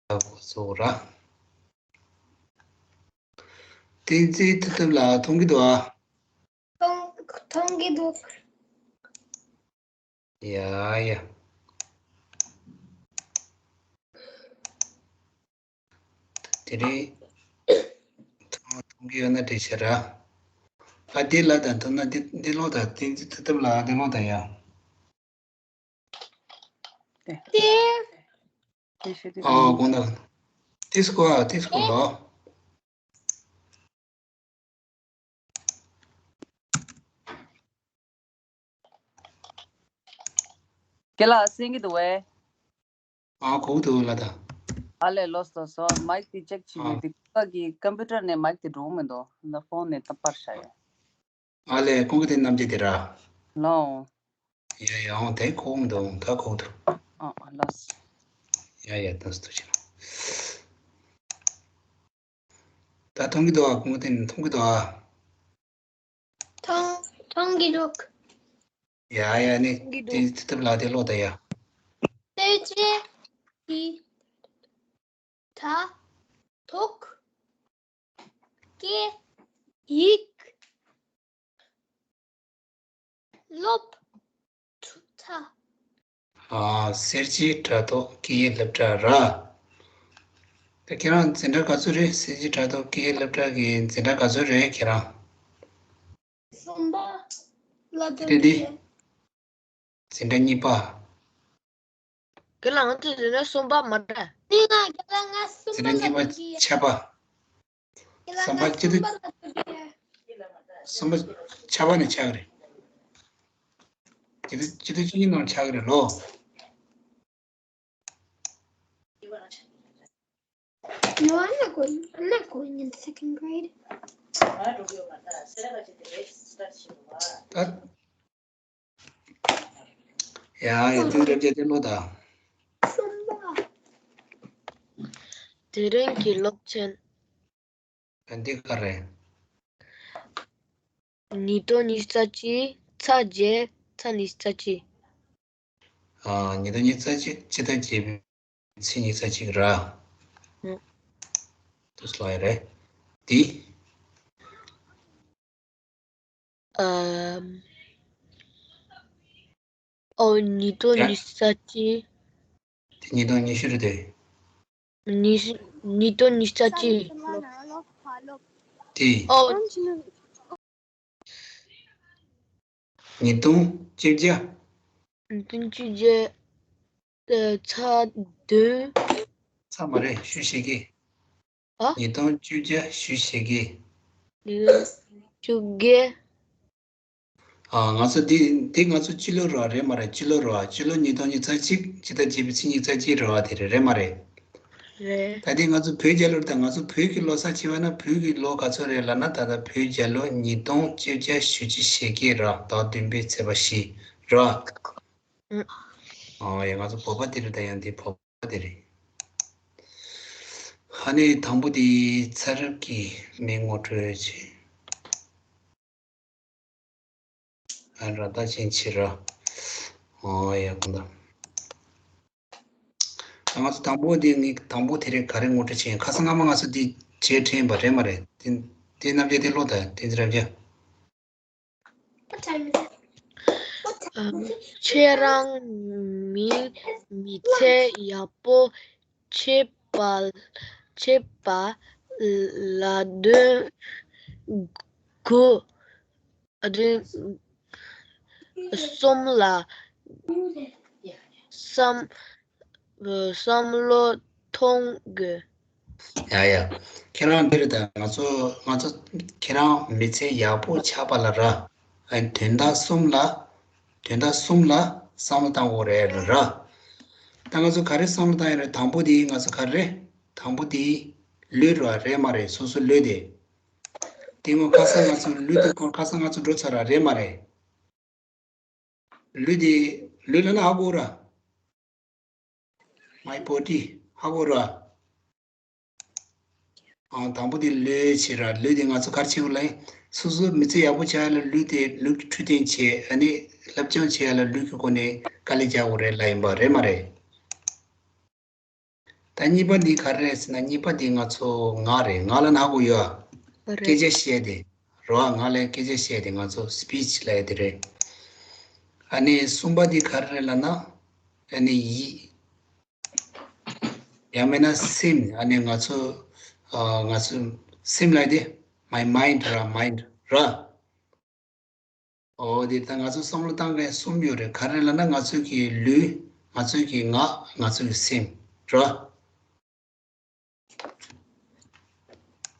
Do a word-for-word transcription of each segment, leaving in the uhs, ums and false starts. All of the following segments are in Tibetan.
ལ་གོ་ཚོ་ར། བསྟན་འཛིན་མཐུ་སྟོབས་ལགས་མཐོང་གི་འདུག་ཨ། མཐོང་མཐོང་གི་འདུག་ཡ་ཡ། དེ་རིང་མཐོང་མཐོང་གི་ཡོད་ན་འགྲིག་ཤག་ར། ཨ་འདི་ལ་དང་མཐོང་ན་འདི་འདི་ལོག་དང་བསྟན་འཛིན་མཐུ་སྟོབས་ལགས་འདི་ལོག་དང་ཡ། ཏེ། ཏེ་ཤི་ཏེ་ཨོ་དགོངས་དག་ཏིས་ཀོ་ཨ་ཏིས་ཀོ་ལོ། ཁྱེད་ལ་གསན་གྱི་འདུག་བས། ཨ་གོ་འདུག་ལ་ད། ཨ་ལས་ལོས་སོ་སོ་མའིག་དེ་ཅེག་བྱེད་ཨ། མི་འདུག་ཁ་གི་ཀམ་པུ་ཊར་ནས་མའིག་དེ་འགྲོ་མི་འདུག་ད་ཕོན་ནས་ད་པར་བྱ་ཡོད། ཨ་ལས་ཁོང་གི་དེ་རྣམ་འབྱེད་དེ་ར། ལོ། ཡ་ཡ་འོང་དེ་གོ་འདུག་ད་གོ་འདུག་ཨ་ཨ་ལོས། ཡ་ཡ་ད་སུ་ཆེ་ན། ད་མཐོང་གི་འདུག་ཨ། ཁོང་དེ་མཐོང་གི་འདུག་ཨ། མཐོང་མཐོང་གི་འདུག་ཡ་ཡ་ནི་མཐོང་གི་འདུག་དེ་ཐབས་ལ་དེ་ལོ་ད་ཡ། ཏེ་ཅེ་ཏི་ད་ཐོག་ཀེ་ཡིག་སློབ་ཕྲུག་ཚ། ཨ་གསེར་གྱི་དྲ་ཐོག་སྐད་ཡིག་སློབ་གྲྭ་ར། ད་ཁྱེད་རང་འཛིན་གྲྭ་ག་ཚོད་རེད། གསེར་གྱི་དྲ་ཐོག་སྐད་ཡིག་སློབ་གྲྭ་གི་འཛིན་གྲྭ་ག་ཚོད་རེད་ཁྱེད་རང་། གསུམ་པ་ལ་དེ་དེ་དེ་དེ། འཛིན་གྲྭ་གཉིས་པ། ཁྱེད་རང་ཚོ་འཛིན་གྲྭ་གསུམ་པ་མ་རེད། འཛིན་གྲྭ་གཉིས་པ་ཆགས་པ། གསུམ་པ་སྤྱི་བཏང་གསུམ་པ་ཆགས་པ་ནས་ཆགས་ཀྱི་རེད། སྤྱི་བཏང་སྤྱི་བཏང་གཅིག་གི་ནང་ཆགས་ཀྱི་རེད་ལོ། No, I'm not going. I'm not going in second grade. ད། ཡ་ཡ་དུས་རབས་བརྒྱད་དེ་ལོ་ད། དེ་རིང་གི་སློབ་ཚན། ཨ་འདི་ག་རེད། ཉིས་སྟོང་ཉི་ཤུ་རྩ་གཅིག་ཚེས་བརྒྱད་ཚེས་ཉི་ཤུ་རྩ་གཅིག་ཨ་ཉིས་སྟོང་ཉི་ཤུ་རྩ་གཅིག་སྤྱི་ཟླ་བརྒྱད་པའི་ཚེས་ཉི་ཤུ་རྩ་གཅིག་ར། ཨང་། དུ་སློག་ཡ་རེད། འདི། ཨམ། ཨོ་ཉིས་སྟོང་ཡ། ཉི་ཤུ་རྩ་གཅིག་དེ་ཉིས་སྟོང་ཉི་ཤུ་རེད་དེ། ཉི་ཤུ་ཉིས་སྟོང་ཉི་ཤུ་རྩ་གཅིག་དེ། ཨོ། ཉིས་སྟོང་བཅོ་བརྒྱད། ཉིས་སྟོང་བཅོ་བརྒྱད། ཨ་ཚེས་བདུན། ཚེས་མ་རེད་ཞུ་ཞིག་གི་ཨ། ཉིས་སྟོང་བཅོ་བརྒྱད་ཞུ་ཞིག་གི་ཉིས་སྟོང་བཅོ་བརྒྱད། ཨ་ང་ཚོ་འདི་འདི་ང་ཚོ་སྤྱི་ལོ་རེད་བ་རེད་མ་རེད། སྤྱི་ལོ་རེད་བ། སྤྱི་ལོ་ཉིས་སྟོང་ཉི་ཤུ་རྩ་གཅིག་སྤྱི་ཟླ་བརྒྱད་པའི་ཚེས་ཉི་ཤུ་རྩ་གཅིག་རེད་བ། དེ་རེད་རེད་མ་རེད། རེད། ད་འདི་ང་ཚོ་བོད་རྒྱལ་ལོ་རེད། ད་ང་ཚོ་བོད་ཀྱི་ལོ་ག་ཚོད་རེད་ལབ་ན་ད་ལྟ་བོད་རྒྱལ་ལོ་ཉིས་སྟོང་བཅོ་བརྒྱད་ཞུ་ཅི་ཞེ་བརྒྱད་ར། ཟླ་བདུན་པའི་ཚེས་པ་བཞི་ར། ཨང་། ཨ་ཡ་ང་ཚོ་བོད་པ་དེ་རེད། ད་ཡང་འདི་བོད་པ་དེ་རེད། ཨ་ནི་དང་པོ་དེ་ཚེ་རབས་ཀྱི་མིང་ངོ་སྤྲོད་བྱེད། ཨ་ར་ད་ཕྱིན་ཆད་ར། ཨོ་ཡ་གོ་ད། ང་ཚོ་དང་པོ་དེ་ངས་དང་པོ་དེ་རེད། ག་རེ་ངོ་སྤྲོད་བྱེད་ཡིན། ཁ་སང་སྔ་མ་ང་ཚོ་འདི་བྱས་ཁྲིད་ཡིན་པ་རེད་མ་རེད། དེ་དེ་རྣམ་རྒྱལ་དེ་ལོ་ད་དེ་འདི་ར་བྱ། What time is it? What time is it? ཁྱེད་རང་མི་མི་ཚེ་ཡག་པོ་བྱེད་པ་བྱེད་པ་ལ་དོན་དགུ། ཨ་དོན་གསུམ་ལ་བསམ་བསམ་བློ་གཏོང་དགོས། ཡ་ཡ། ཁྱེད་རང་འདིར་ད་ང་ཚོ་ང་ཚོ་ཁྱེད་རང་མི་ཚེ་ཡག་པོ་ཆགས་པ་ལ་ར། ཨ་དོན་དག་གསུམ་ལ་དོན་དག་གསུམ་ལ་བསམ་བློ་བཏང་དགོས་རེད་ལ་ར། ད་ང་ཚོ་ག་རེ་བསམ་བློ་བཏང་ཡ་རེད། དང་པོ་དེ་ང་ཚོ་ག་རེ་རེད། དང་པོ་དེ་ལུས་ར་རེད་མ་རེད། སོ་སོ་ལུས་དེ། དེ་སྔོན་ཁ་སང་ང་ཚོ་ལུས་དེ་སྐོར་ཁ་སང་ང་ཚོ་འགྲོ་ཚར་ར་རེད་མ་རེད། ལུས་དེ་ལུས་ལ་ན་ཧ་གོ་ར། My body ཧ་གོ་ར། ཨང་དང་པོ་དེ་ལུས་བྱེད་ར། ལུས་དེ་ང་ཚོ་ག་རེ་བྱེད་དགོས་ལ་ཡིན། སོ་སོ་མི་ཚེ་ཡག་པོ་བྱ་ཡ་ལ་ལུས་དེ་ལུས་ཀྱི་འཕྲོད་བསྟེན་བྱེད། ཨ་ནི་སློབ་སྦྱོང་བྱེད་ཡ་ལ་ལུས་ཀྱི་སྒོ་ནས་དཀའ་ལས་རྒྱག་དགོས་རེད་ལ་ཡིན་པ་རེད་མ་རེད། ད་གཉིས་པ་འདི་ག་རེ་རེད་ཟེར་ན། གཉིས་པ་འདི་ང་ཚོ་ངག་རེད། ངག་ལབ་ན་ཧ་གོ་ཡོད། ཨ། རེད། སྐད་ཆ་བཤད་དེ་རོ། ངག་ལ་སྐད་ཆ་བཤད་དེ་ང་ཚོ་སི་པིཆ་ལབ་ཡ་དེ་རེད། ཨ་ནི་གསུམ་པ་འདི་ག་རེ་རེད་ལབ་ན། ཨ་ནི་ཡིད། ཡང་མིན་ན་སེམས། ཨ་ནི་ང་ཚོ་ཨ་ང་ཚོ་སེམས་ལབ་ཡ་དེ། my mind ར། mind ར། ཨོ་དེ་ད་ང་ཚོ་བསམ་བློ་བཏང་མཁན་གསུམ་ཡོད་རེད། ག་རེ་ལབ་ན་ང་ཚོ་གི་ལུས། ང་ཚོ་གི་ངག་ང་ཚོ་གི་སེམས་ར།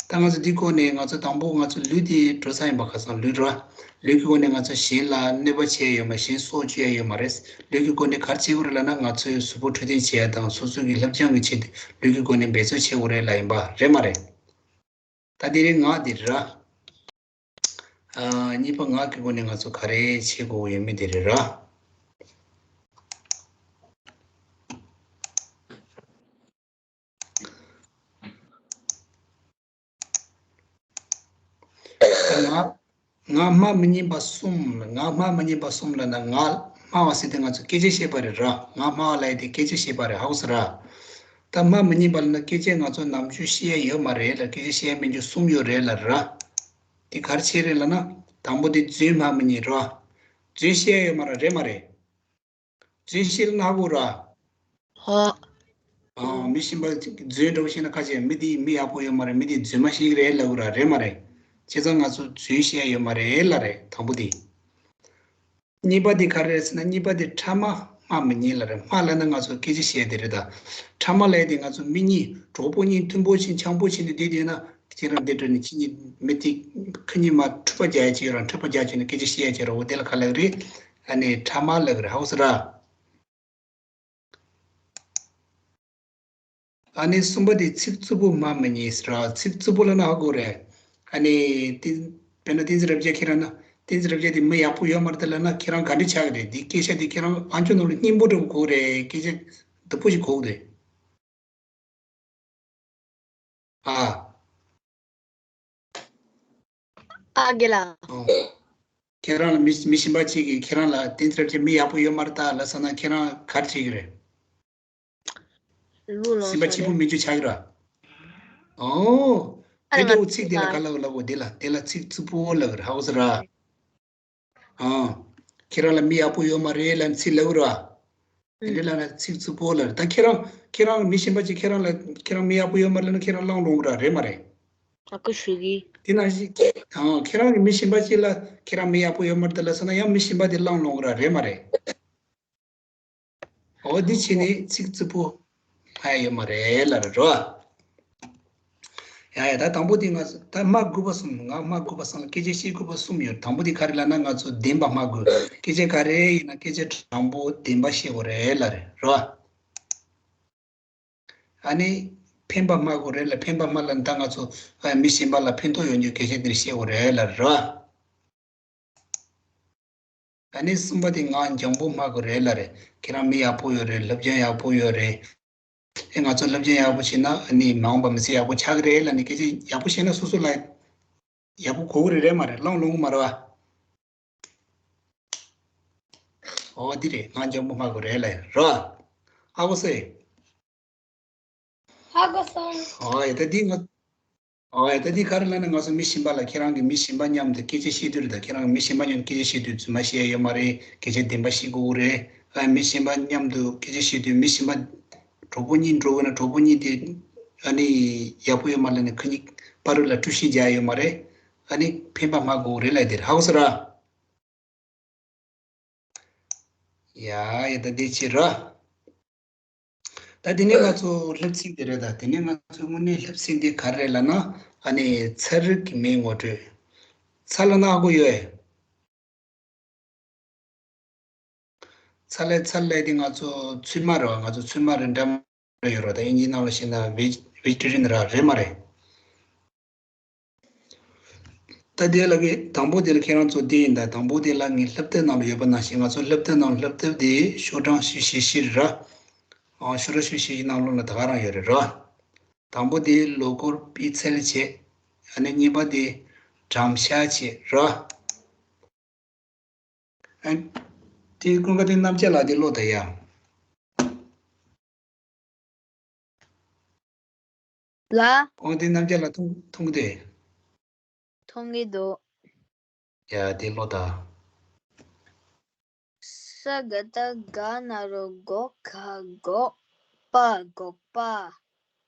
ད་ང་ཚོ་འདི་སྒོ་ནས་ང་ཚོ་དང་པོ་ང་ཚོ་ལུས་དེ་འགྲོ་ས་ཡིན་པ། ཁ་སང་ལུས་ར། ལུས་ཀྱི་སྒོ་ནས་ང་ཚོ་གཞན་ལ་གནོད་པ་བྱས་ཡོད་མ། གཞན་སྲོག་གཅོད་ཡ་ཡོད་མ་རེད། ལུས་ཀྱི་སྒོ་ནས་ག་རེ་བྱེད་དགོས་རེད་ལབ་ན། ང་ཚོའི་གཟུགས་པོ་འཕྲོད་བསྟེན་བྱེད་ཡ་དང་སོ་སོ་གི་སློབ་སྦྱོང་གི་ཆེད་དུ་ལུས་ཀྱི་སྒོ་ནས་འབད་རྩོལ་བྱེད་དགོས་རེད་ལབ་ཡིན་པ་རེད་མ་རེད། ད་དེ་རིང་ངག་འདི་ར། ཨ། གཉིས་པ་ངག་གི་སྒོ་ནས་ང་ཚོ་ག་རེ་བྱེད་དགོས་ཡོད་མེད་དེ་རེད་ར། ད་ངག་ངག་སྨྲ་མི་སྙན་པ་གསུམ། ངག་སྨྲ་མི་སྙན་པ་གསུམ་ལབ་ན། ངག་སྨྲ་བ་ཟེར་དེ་ང་ཚོ་སྐད་ཆ་བཤད་པ་རེད་ར། ངག་སྨྲ་བ་ལབ་ཡ་དེ་སྐད་ཆ་བཤད་པ་རེད། ཧ་གོ་སོང་ར། ད་སྨྲ་མི་སྙན་པ་ལབ་ན་སྐད་ཆ་ང་ཚོ་ནམ་རྒྱུན་བཤད་ཡ་ཡོད་མ་རེད་ལ། སྐད་ཆ་བཤད་ཡ་སྨན་རྒྱུ་གསུམ་ཡོད་རེད་ལབ་ར། དེ་ག་རེ་བྱེད་རེད་ལབ་ན། དང་པོ་དེ་རྫུན་སྨྲ་མི་སྙན་ར། རྫུན་བཤད་ཡ་ཡོད་མ་རེད། རེད་མ་རེད། རྫུན་བཤད་ན་ཧ་གོ་ར། ཧོ། ཨ། མི་གཞན་པ་རྫུན་འདྲ་བོ་བཤད་ན་ཁ་ཆེ། མི་དེ་མི་ཡག་པོ་ཡོད་མ་རེད། མི་དེ་རྫུན་མ་ཞིག་རེད་ལབ་དགོས་ར། རེད་མ་རེད། བྱས་ཙང་ང་ཚོ་རྫུན་བཤད་ཡ་ཡོད་མ་རེད་ལབ་རེད། དང་པོ་དེ། གཉིས་པ་དེ་ག་རེ་རེད་ཟེར་ན། གཉིས་པ་དེ་ཕྲ་མ་སྨྲ་མི་སྙན་ལབ་རེད། སྨྲ་ལབ་ན་ང་ཚོ་སྐད་ཆ་བཤད་དེ་རེད། ད་ཕྲ་མ་ལབ་ཡ་དེ་ང་ཚོ་མི་གཉིས་གྲོགས་པོ་གཉིས་མཐུན་པོ་བྱས་འཆམ་པོ་བྱས་ནས་བསྡད་བསྡད་ན། ཁྱེད་རང་འདི་འགྲོ་ནས་ཁྱེད་གཉིས་མི་དེ་ཁ་གཉིས་མ་འཁྲུག་པ་རྒྱག་ཡ་བྱེད་ར། འཁྲུག་པ་རྒྱག་བྱས་ནས་སྐད་ཆ་བཤད་ཡ་བྱེད་ར། འོ་དེ་ལ་ག་ལབ་རེད། ཨ་ནི་ཕྲ་མ་ལབ་རེད། ཧ་གོ་སོང་ར། ཨ་ནི་གསུམ་པ་དེ་ཚིག་རྩུབ་པོ་སྨྲ་མི་སྙན་ཟེར་ར། ཚིག་རྩུབ་པོ་ལབ་ན་ཧ་གོ་རེད། ཨ་ནི་དེ་དཔེར་ན་བསྟན་འཛིན་རབ་རྒྱས་ཁྱེད་རང་ན། བསྟན་འཛིན་རབ་རྒྱས་དེ་མི་ཡག་པོ་ཡོད་མ་རེད་ལབ་ན་ཁྱེད་རང་ག་འདྲ་ཆགས་ཀྱི་རེད། དེ་སྐད་ཆ་དེ་ཁྱེད་རང་ཨ་མཆོག་ནང་ལ་སྙན་པོ་འདྲ་པོ་གོ་རེད། སྐད་ཆ་སྡུག་པོ་ཞིག་གོ་གི་རེད། ཨ། ཨ་རྒན་ལགས། ཨོ། ཁྱེད་རང་ལ་མི་མི་གཞན་པ་གཅིག་གིས་ཁྱེད་རང་ལ་བསྟན་འཛིན་རབ་རྒྱས་མི་ཡག་པོ་ཡོད་མ་རེད་ད་ལབ་སོང་ན་ཁྱེད་རང་ག་རེ་བྱེད་ཀྱི་རེད། སེམས་པ་སྐྱིད་པོ་མི་འཇུ་ཆགས་ཀྱི་ར། ཨོ། ཨ་དེ་འདྲ་བོ་ཚིག་དེ་ལ་ག་ལབ་ལབ་དགོས། དེ་ལ་དེ་ལ་ཚིག་རྩུབ་པོ་ལབ་ཀྱི་རེད། ཧ་གོ་སོང་ར། ཨ། ཁྱེད་རང་ལ་མི་ཡག་པོ་ཡོད་མ་རེད་ལབ་ཚིག་ལབ་ཀྱི་ར། དེ་འདྲ་ལབ་ན་ཚིག་རྩུབ་པོ་ལབ་རེད། ད་ཁྱེད་རང་ཁྱེད་རང་མི་གཞན་པ་ཅིག་ཁྱེད་རང་ལ་ཁྱེད་རང་མི་ཡག་པོ་ཡོད་མ་རེད་ལབ་ན་ཁྱེད་རང་གླེང་སློང་གི་ར། རེད་མ་རེད། ཨ་ཁུ་ཞུ་གི། དེ་ནང་བཞིན་ཨ་ཁྱེད་རང་གིས་མི་གཞན་པ་ཅིག་ལ་ཁྱེད་རང་མི་ཡག་པོ་ཡོད་མ་རེད་ལབ་སོང་ན་ཡང་མི་གཞན་པ་དེ་གླེང་སློང་གི་ར། རེད་མ་རེད། འོ་འདི་བྱས་ནས་ཚིག་རྩུབ་པོ་སྨྲ་ཡ་ཡོད་མ་རེད་ལབ་རེད་རོ། ཡ་ཡ། ད་དང་པོ་དེ་ང་ཚོ་ད་སྨྲ་དགོས་པ་གསུམ། ངག་སྨྲ་དགོས་པ་གསུམ། སྐད་ཆ་བཤད་དགོས་པ་གསུམ་ཡོད། དང་པོ་དེ་ག་རེ་ལབ་ན་ང་ཚོ་བདེན་པ་སྨྲ་དགོས། སྐད་ཆ་ག་རེ་ཡིན་ན་སྐད་ཆ་དྲང་པོ་བདེན་པ་བཤད་དགོས་རེད་ལབ་རེད་རོ། ཨ་ནི་ཕན་པ་སྨྲ་དགོས་རེད་ལབ། ཕན་པ་སྨྲ་ལབ་ན་ད་ང་ཚོ་ཨ་མི་གཞན་པ་ལ་ཕན་ཐོགས་ཡོང་རྒྱུ་སྐད་ཆ་འདིར་བཤད་དགོས་རེད་ལབ་རེད་རོ། ཨ་ནི་གསུམ་པ་དེ་ངག་འཇམ་པོ་སྨྲ་དགོས་རེད་ལབ་རེད། ཁྱེད་རང་མི་ཡག་པོ་ཡོད་རེད། སློབ་སྦྱོང་ཡག་པོ་ཡོད་རེད། ཨེ་ང་ཚོ་སློབ་སྦྱོང་ཡག་པོ་བྱས་ན་ཨ་ནི་མ་འོངས་པ་མི་ཚེ་ཡག་པོ་ཆགས་ཀྱི་རེད་ལབ་ནས་སྐད་ཆ་ཡག་པོ་བཤད་ན་སོ་སོ་ལ་ཡག་པོ་གོ་གི་རེད། རེད་མ་རེད། གླེང་སློང་གི་མ་རེད་བ། འོ་འདི་རེད། ངག་འཇམ་པོ་སྨྲ་དགོས་རེད་ལབ་རེད་བ། ཧ་གོ་སོང་། ཧ་གོ་སོང་། ཨོ་ཡ། ད་འདི་ང་། ཨོ་ཡ། ད་འདི་ག་རེ་ལབ་ན་ང་ཚོ་མི་གཞན་པ་ལ་ཁྱེད་རང་གིས་མི་གཞན་པ་མཉམ་དུ་སྐད་ཆ་བཤད་དུས་རེད། ད་ཁྱེད་རང་གིས་མི་གཞན་པ་མཉམ་དུ་སྐད་ཆ་བཤད་དུས་རྫུན་མ་བཤད་ཡ་ཡོད་མ་རེད། སྐད་ཆ་བདེན་པ་བཤད་དགོས་རེད། ཨ་མི་གཞན་པ་མཉམ་དུ་སྐད་ཆ་བཤད་དུས་མི་གཞན་པ་གྲོགས་པོ་གཉིས་འགྲོ་དགོས་ན་གྲོགས་པོ་གཉིས་དེ་ཨ་ནི་ཡག་པོ་ཡོད་མ་རེད་ལབ་ནས་ཁ་གཉིས་བར་ལ་དཀྲུག་ཤིང་རྒྱག་ཡ་ཡོད་མ་རེད། ཨ་ནི་ཕན་པ་སྨྲ་དགོས་རེད་ལབ་དེ་རེད། ཧ་གོ་སོང་ར། ཡ་ཡ། ད་འདི་བྱེད་ར། ད་དེ་ནས་ང་ཚོ་སློབ་ཚན་འདི་རེད། ད་དེ་ནས་ང་ཚོ་དངོས་གནས་སློབ་ཚན་འདི་ག་རེ་རེད་ལབ་ན། ཨ་ནི་ཚན་རིག་གི་མིང་ངོ་སྤྲོད། ཚ་ལབ་ན་ཧ་གོ་ཡོད། ཚ་ལབ་ཚ་ལབ་དེ་ང་ཚོ་ཚོད་མ་རེད་བ། ང་ཚོ་ཚོད་མ་རེད། འདྲ་མ་རེད་ཡོད་རེད། ད་དབྱིན་ཇིའི་ནང་ལ་བཤད་ན་ཝེ་ཇི་ཊེ་རི་ཡན་ར། རེད་མ་རེད། ད་དེ་ལ་གི་དང་པོ་དེ་ལ་ཁྱེད་རང་ཚོ་དེ་ཡིན། ད་དང་པོ་དེ་ལ་ངའི་སློབ་དེབ་ནང་ལ་ཡོད་པ་ནང་བཞིན་ང་ཚོ་སློབ་དེབ་ནང་སློབ་དེབ་དེ་ཤོག་གྲངས་བཞི་བཞི་བཞི་རེད་ར། ཨ་ཤོག་གྲངས་བཞི་བཞི་བཞི་ནང་ལོགས་ལ་ད་ག་རང་ཡོད་རེད་ར། དང་པོ་དེ་ལོ་འཁོར་སྤུས་ཚད་བྱས། ཨ་ནི་གཉིས་པ་དེ་གྲམ་ཤ་བྱས་ར། ཨ་དེ་ཀུན་དགའ་དེ་རྣམ་དཔྱོད་ལགས་དེ་ཀློག་ད་ཡ། ལ། ཁོང་དེ་རྣམ་རྒྱལ་ལགས་མཐོང་མཐོང་གི་འདུག་མཐོང་གི་འདུག་ཡ་དེ་ཀློག་དང་། ས་ག་བཏགས་སྒ་ན་རོ་སྒོ་ག་སྒོག་པ་སྒོག་པ།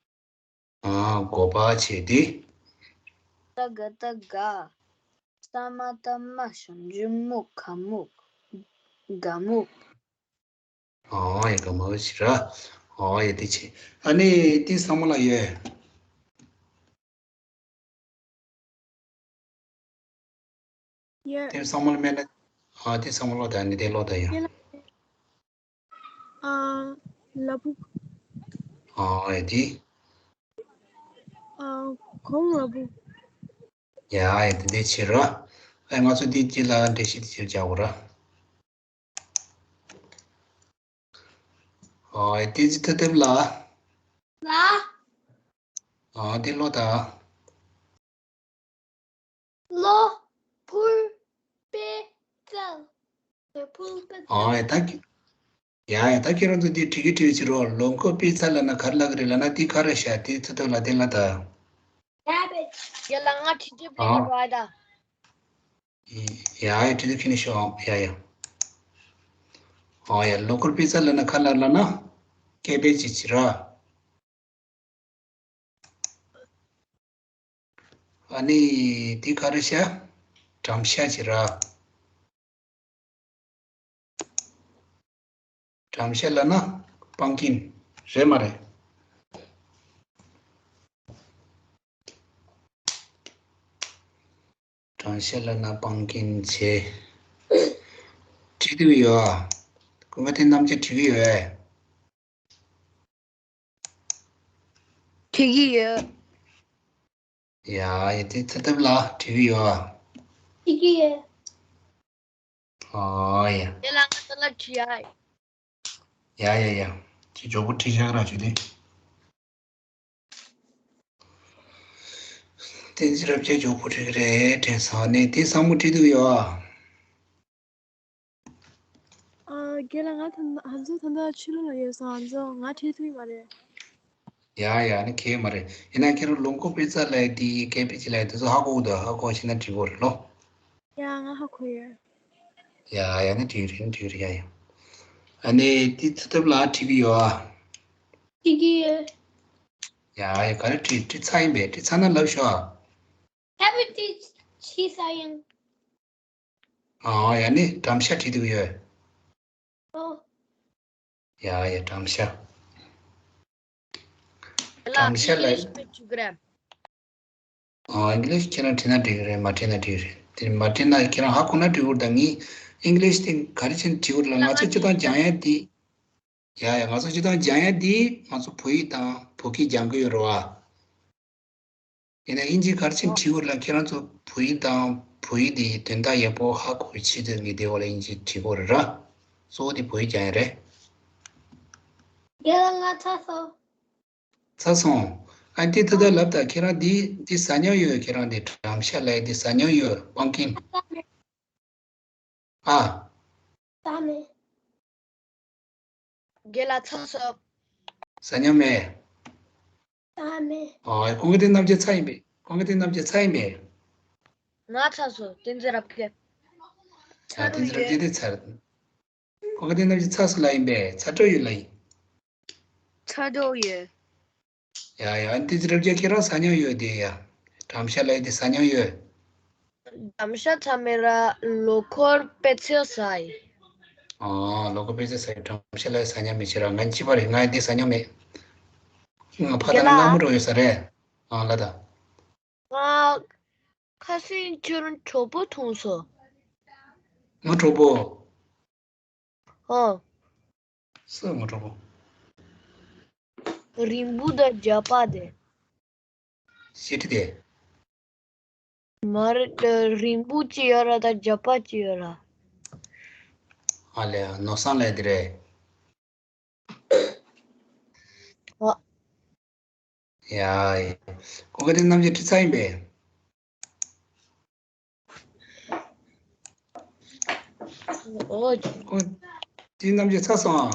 ཨ་སྒོག་པ་བྱས་ཏེ། ས་ག་བཏགས་སྒ། ས་མ་བཏགས་སྨ་ཞབས་ཀྱུ་སྨུ་ག་སྨུག་སྒ་སྨུག་ཨོ་ཡ་ག་མ་བ་ཞིག་ར། ཨོ་ཡ་དེ་ཆེ། ཨ་ནི་དེ་ཚང་མ་ལ་ཡོད། ཡོད། དེ་ཚང་མ་ལ་མེད་ན། ཨ་དེ་ཚང་མ་ཀློག་དང་ནི་དེ་ཀློག་དང་ཡ། ཡོད་ལ། ཨ་ལ་ཕུག་ཨོ་ཡ་དེ། ཨ་གོང་ལ་ཕུག་ཡ་ཡ་དེ་དེ་ཆེ་ར། ཨ་ང་ཚོ་དེ་དེ་ལ་འགྲེལ་བཤད་དེ་ཆེར་རྒྱག་དགོས་ར། ཨོ་ཡ་དེ་ཅི་ཐ་ཐབས་ལ། ལ། ཨོ་དེ་ཀློག་དང་། ལོ། ཕུར། པེ། ཙལ། ལོ་ཕུར་པེ་ཙལ། ཨོ་ཡ་ད་ཀི། ཡ་ཡ་ད་ཁྱེད་རང་ཚོ་འདི་བྲིས་ཀྱི་བྲིས་ཀྱི་རོ། ལོ་འཁོར་པེ་ཙལ་ལབ་ན་ག་རེ་ལབ་ཀྱི་རེད་ལབ་ན་འདི་ག་རེ་ཤག་དེ་ཚོ་ཐོག་ལ་དེ་ལ་ད། ཡ་ལ་ང་བྲིས་ཀྱི་བྲིས་ཀྱི་རོ་ཨ་ད། ཡ་ཡ་བྲིས་དུས་ཁྱེད་ནི་ཤོག་ཡ་ཡ། ཨོ་ཡ་ལོ་འཁོར་པེ་ཙལ་ལབ་ན་ག་རེ་ལབ་ན་སྐད་སྦས་ཅིག་བྱེད་ར། ཨ་ནི་འདི་ག་རེ་ཤག་བྲམ་ཤ་བྱེད་ར། བྲམ་ཤ་ལབ་ན་པམ་ཀིན་རེད་མ་རེད། བྲམ་ཤ་ལབ་ན་པམ་ཀིན་བྱེད། བྲིས་འདུག་ཡོད་ཨ། ཀུན་དགའ་བསྟན་རྣམ་རྒྱལ་བྲིས་ཀྱི་ཡོད་ཨེ། བྲིས་ཀྱི་ཡོད། ཡ་ཡ་དེ་ཚ་ཐབས་ལ་བྲིས་ཀྱི་ཡོད་ཨ། བྲིས་ཀྱི་ཡོད། ཨོ་ཡ། དེ་ལ་ང་ད་ལ་བྲིས་ཨ། ཡ་ཡ་ཡ། ཅི་མགྱོགས་པོ་བྲིས་བཞག་ར་བྱུང་དེ། བསྟན་འཛིན་རབ་རྒྱས་མགྱོགས་པོ་བྲིས་ཀྱི་རེད་དྲན་སོང་ནས་དེ་ཚང་མ་བྲིས་འདུག་ཡོད་ཨ། ཨ་རྒན་ལགས་ང་ད་ང་ཚོ་ད་ལྟ་ཕྱི་ལོགས་ལ་ཡོད་སོང་ང་ཚོ་ང་བྲིས་ཐུབ་ཀྱི་མ་རེད། ཡ་ཡ་ནི་ཁྱད་མ་རེད། ཡིན་ན་ཁྱེད་རང་ལོ་འཁོར་པེ་ཙལ་ལབ་དེ་སྐད་སྦས་ཅིག་ལབ་དེ་ཚོ་ཧ་གོ་གི་འདུག་ཧ་གོ་ཤེས་ན་འགྲིག་གི་རེད་ལོ། ཡ་ང་ཧ་གོ་ཡོད། ཡ་ཡ་ནི་འགྲིག་རེད་འགྲིག་རེད་ཡ་ཡ། ཨ་ནི་དེ་ཚ་ཐབས་ལ་བྲིས་ཀྱི་ཡོད་ཨ། བྲིས་ཀྱི་ཡོད། ཡ་ཡ་ག་རེ་བྲིས་བྲིས་ཚར་ཡིན་པས་བྲིས་ཚར་ན་ལབ་ཤོག་ཨ། ད་བྲིས་བྲིས་ཚར་ཡིན། ཨ་ཡ་ནི་བྲམ་ཤ་བྲིས་འདུག་ཡོད། ཨོ། ཡ་ཡ་བྲམ་ཤ། བྲམ་ཤ་ལ། ཨིང་ལིཤ་བྲིས་གི་རེད། ཨ་ཨིང་ལིཤ་ཁྱེད་རང་བྲིས་ན་འགྲིག་གི་རེད་མ་བྲིས་ན་འགྲིག་གི་རེད། དེ་མ་བྲིས་ན་ཁྱེད་རང་ཧ་གོ་ན་འགྲིག་གི་རེད་ད་ངས་ཨིང་ལིཤ་དེ་ག་རེ་བྱས་ནས་བྲིས་དགོས་རེད་ལ་ང་ཚོ་སྤྱིར་བཏང་སྦྱང་ཡ་དེ། ཡ་ཡ་ང་ཚོ་སྤྱིར་བཏང་སྦྱང་ཡ་དེ་ང་ཚོ་བོད་ཡིག་དང་བོད་སྐད་སྦྱང་གི་ཡོད་རེད་བ། ཡིན་ན་དབྱིན་ཇི་ག་རེ་བྱས་ནས་བྲིས་དགོས་ལ་ཁྱེད་རང་ཚོ་བོད་ཡིག་དང་བོད་ཡིག་དེ་དོན་དག་ཡག་པོ་ཧ་གོ་བའི་ཆེད་དུ་ངས་དེ་འོག་ལ་དབྱིན་ཇི་བྲིས་དགོས་རེད་ར། གཙོ་བོ་དེ་བོད་ཡིག་སྦྱང་ཡ་རེད། རྒན་ལགས་ང་ཚར་སོང་། ཚར་སོང་། ཨ་འདི་ད་ལྟ་ལབ་ད་ཁྱེད་རང་འདི་འདི་ཟ་སྙམ་ཡོད་ཁྱེད་རང་འདི་བྲམ་ཤ་ལབ་འདི་ཟ་སྙམ་ཡོད་པམ་ཀིན། ཨ། ཟ་མེད། རྒན་ལགས་ཚར་སོང་། ཟ་སྙམ་མེད། ཟ་མེད། ཨོ་ཀུན་དགའ་བསྟན་རྣམ་རྒྱལ་ཚར་ཡིན་པས། ཀུན་དགའ་བསྟན་རྣམ་རྒྱལ་ཚར་ཡིན་པས། ང་ཚར་སོང་བསྟན་འཛིན་རབ་རྒྱས། ཨ་བསྟན་འཛིན་རབ་རྒྱས་དེ་ཚར། ཀུན་དགའ་བསྟན་རྣམ་རྒྱལ་ཚར་སོང་ལབ་ཡིན་པས་ཚར་གྲབས་ཡོད་ལབ་ཡིན། ཚར་གྲབས་ཡོད། ཡ་ཡ་ཨ་ནི་བསྟན་འཛིན་རབ་རྒྱས་ཁྱེད་རང་ཟ་སྙམ་ཡོད་དེ་ཡ། བྲམ་ཤ་ལབ་ཡ་དེ་ཟ་སྙམ་ཡོད། བྲམ་ཤ་ཚར་མེད་ར་ལོ་འཁོར་པེ་ཙལ་ཟ་ཡི། ཨོ་ལོ་འཁོར་པེ་ཙལ་ཟ་ཡི་བྲམ་ཤ་ལབ་ཡ་ཟ་སྙམ་མེད་ཁྱེད་རང་ང་གཅིག་པ་རེད་ང་ཡ་དེ་ཟ་སྙམ་མེད། ང་ཕ་དང་རྒན་ལགས། སྔ་མོ་འགྲོ་ཡོད་ས་རེད། ཨ་ལ་ད། ང་ཁ་སང་ཁྱོད་རང་གྲོགས་པོ་མཐོང་སོང་། ང་གྲོགས་པོ། ཨོ། སུ་ང་གྲོགས་པོ། རིང་པོ་དང་རྒྱབ་པ་དེ། ཤི་ཁྲི་དེ། མ་རེད་རིང་པོ་ཅིག་ཡོད་ར་ད་རྒྱབ་པ་ཅིག་ཡོད་ར། ཨ་ལས་ནོར་བཟང་ལས་དེ་རེད། ཨ། ཡ། ཀུན་དགའ་བསྟན་རྣམ་རྒྱལ་བྲིས་ཚར་ཡིན་པས། ཨོ། ཀུན་བསྟན་རྣམ་རྒྱལ་ཚར་སོང་ཨ།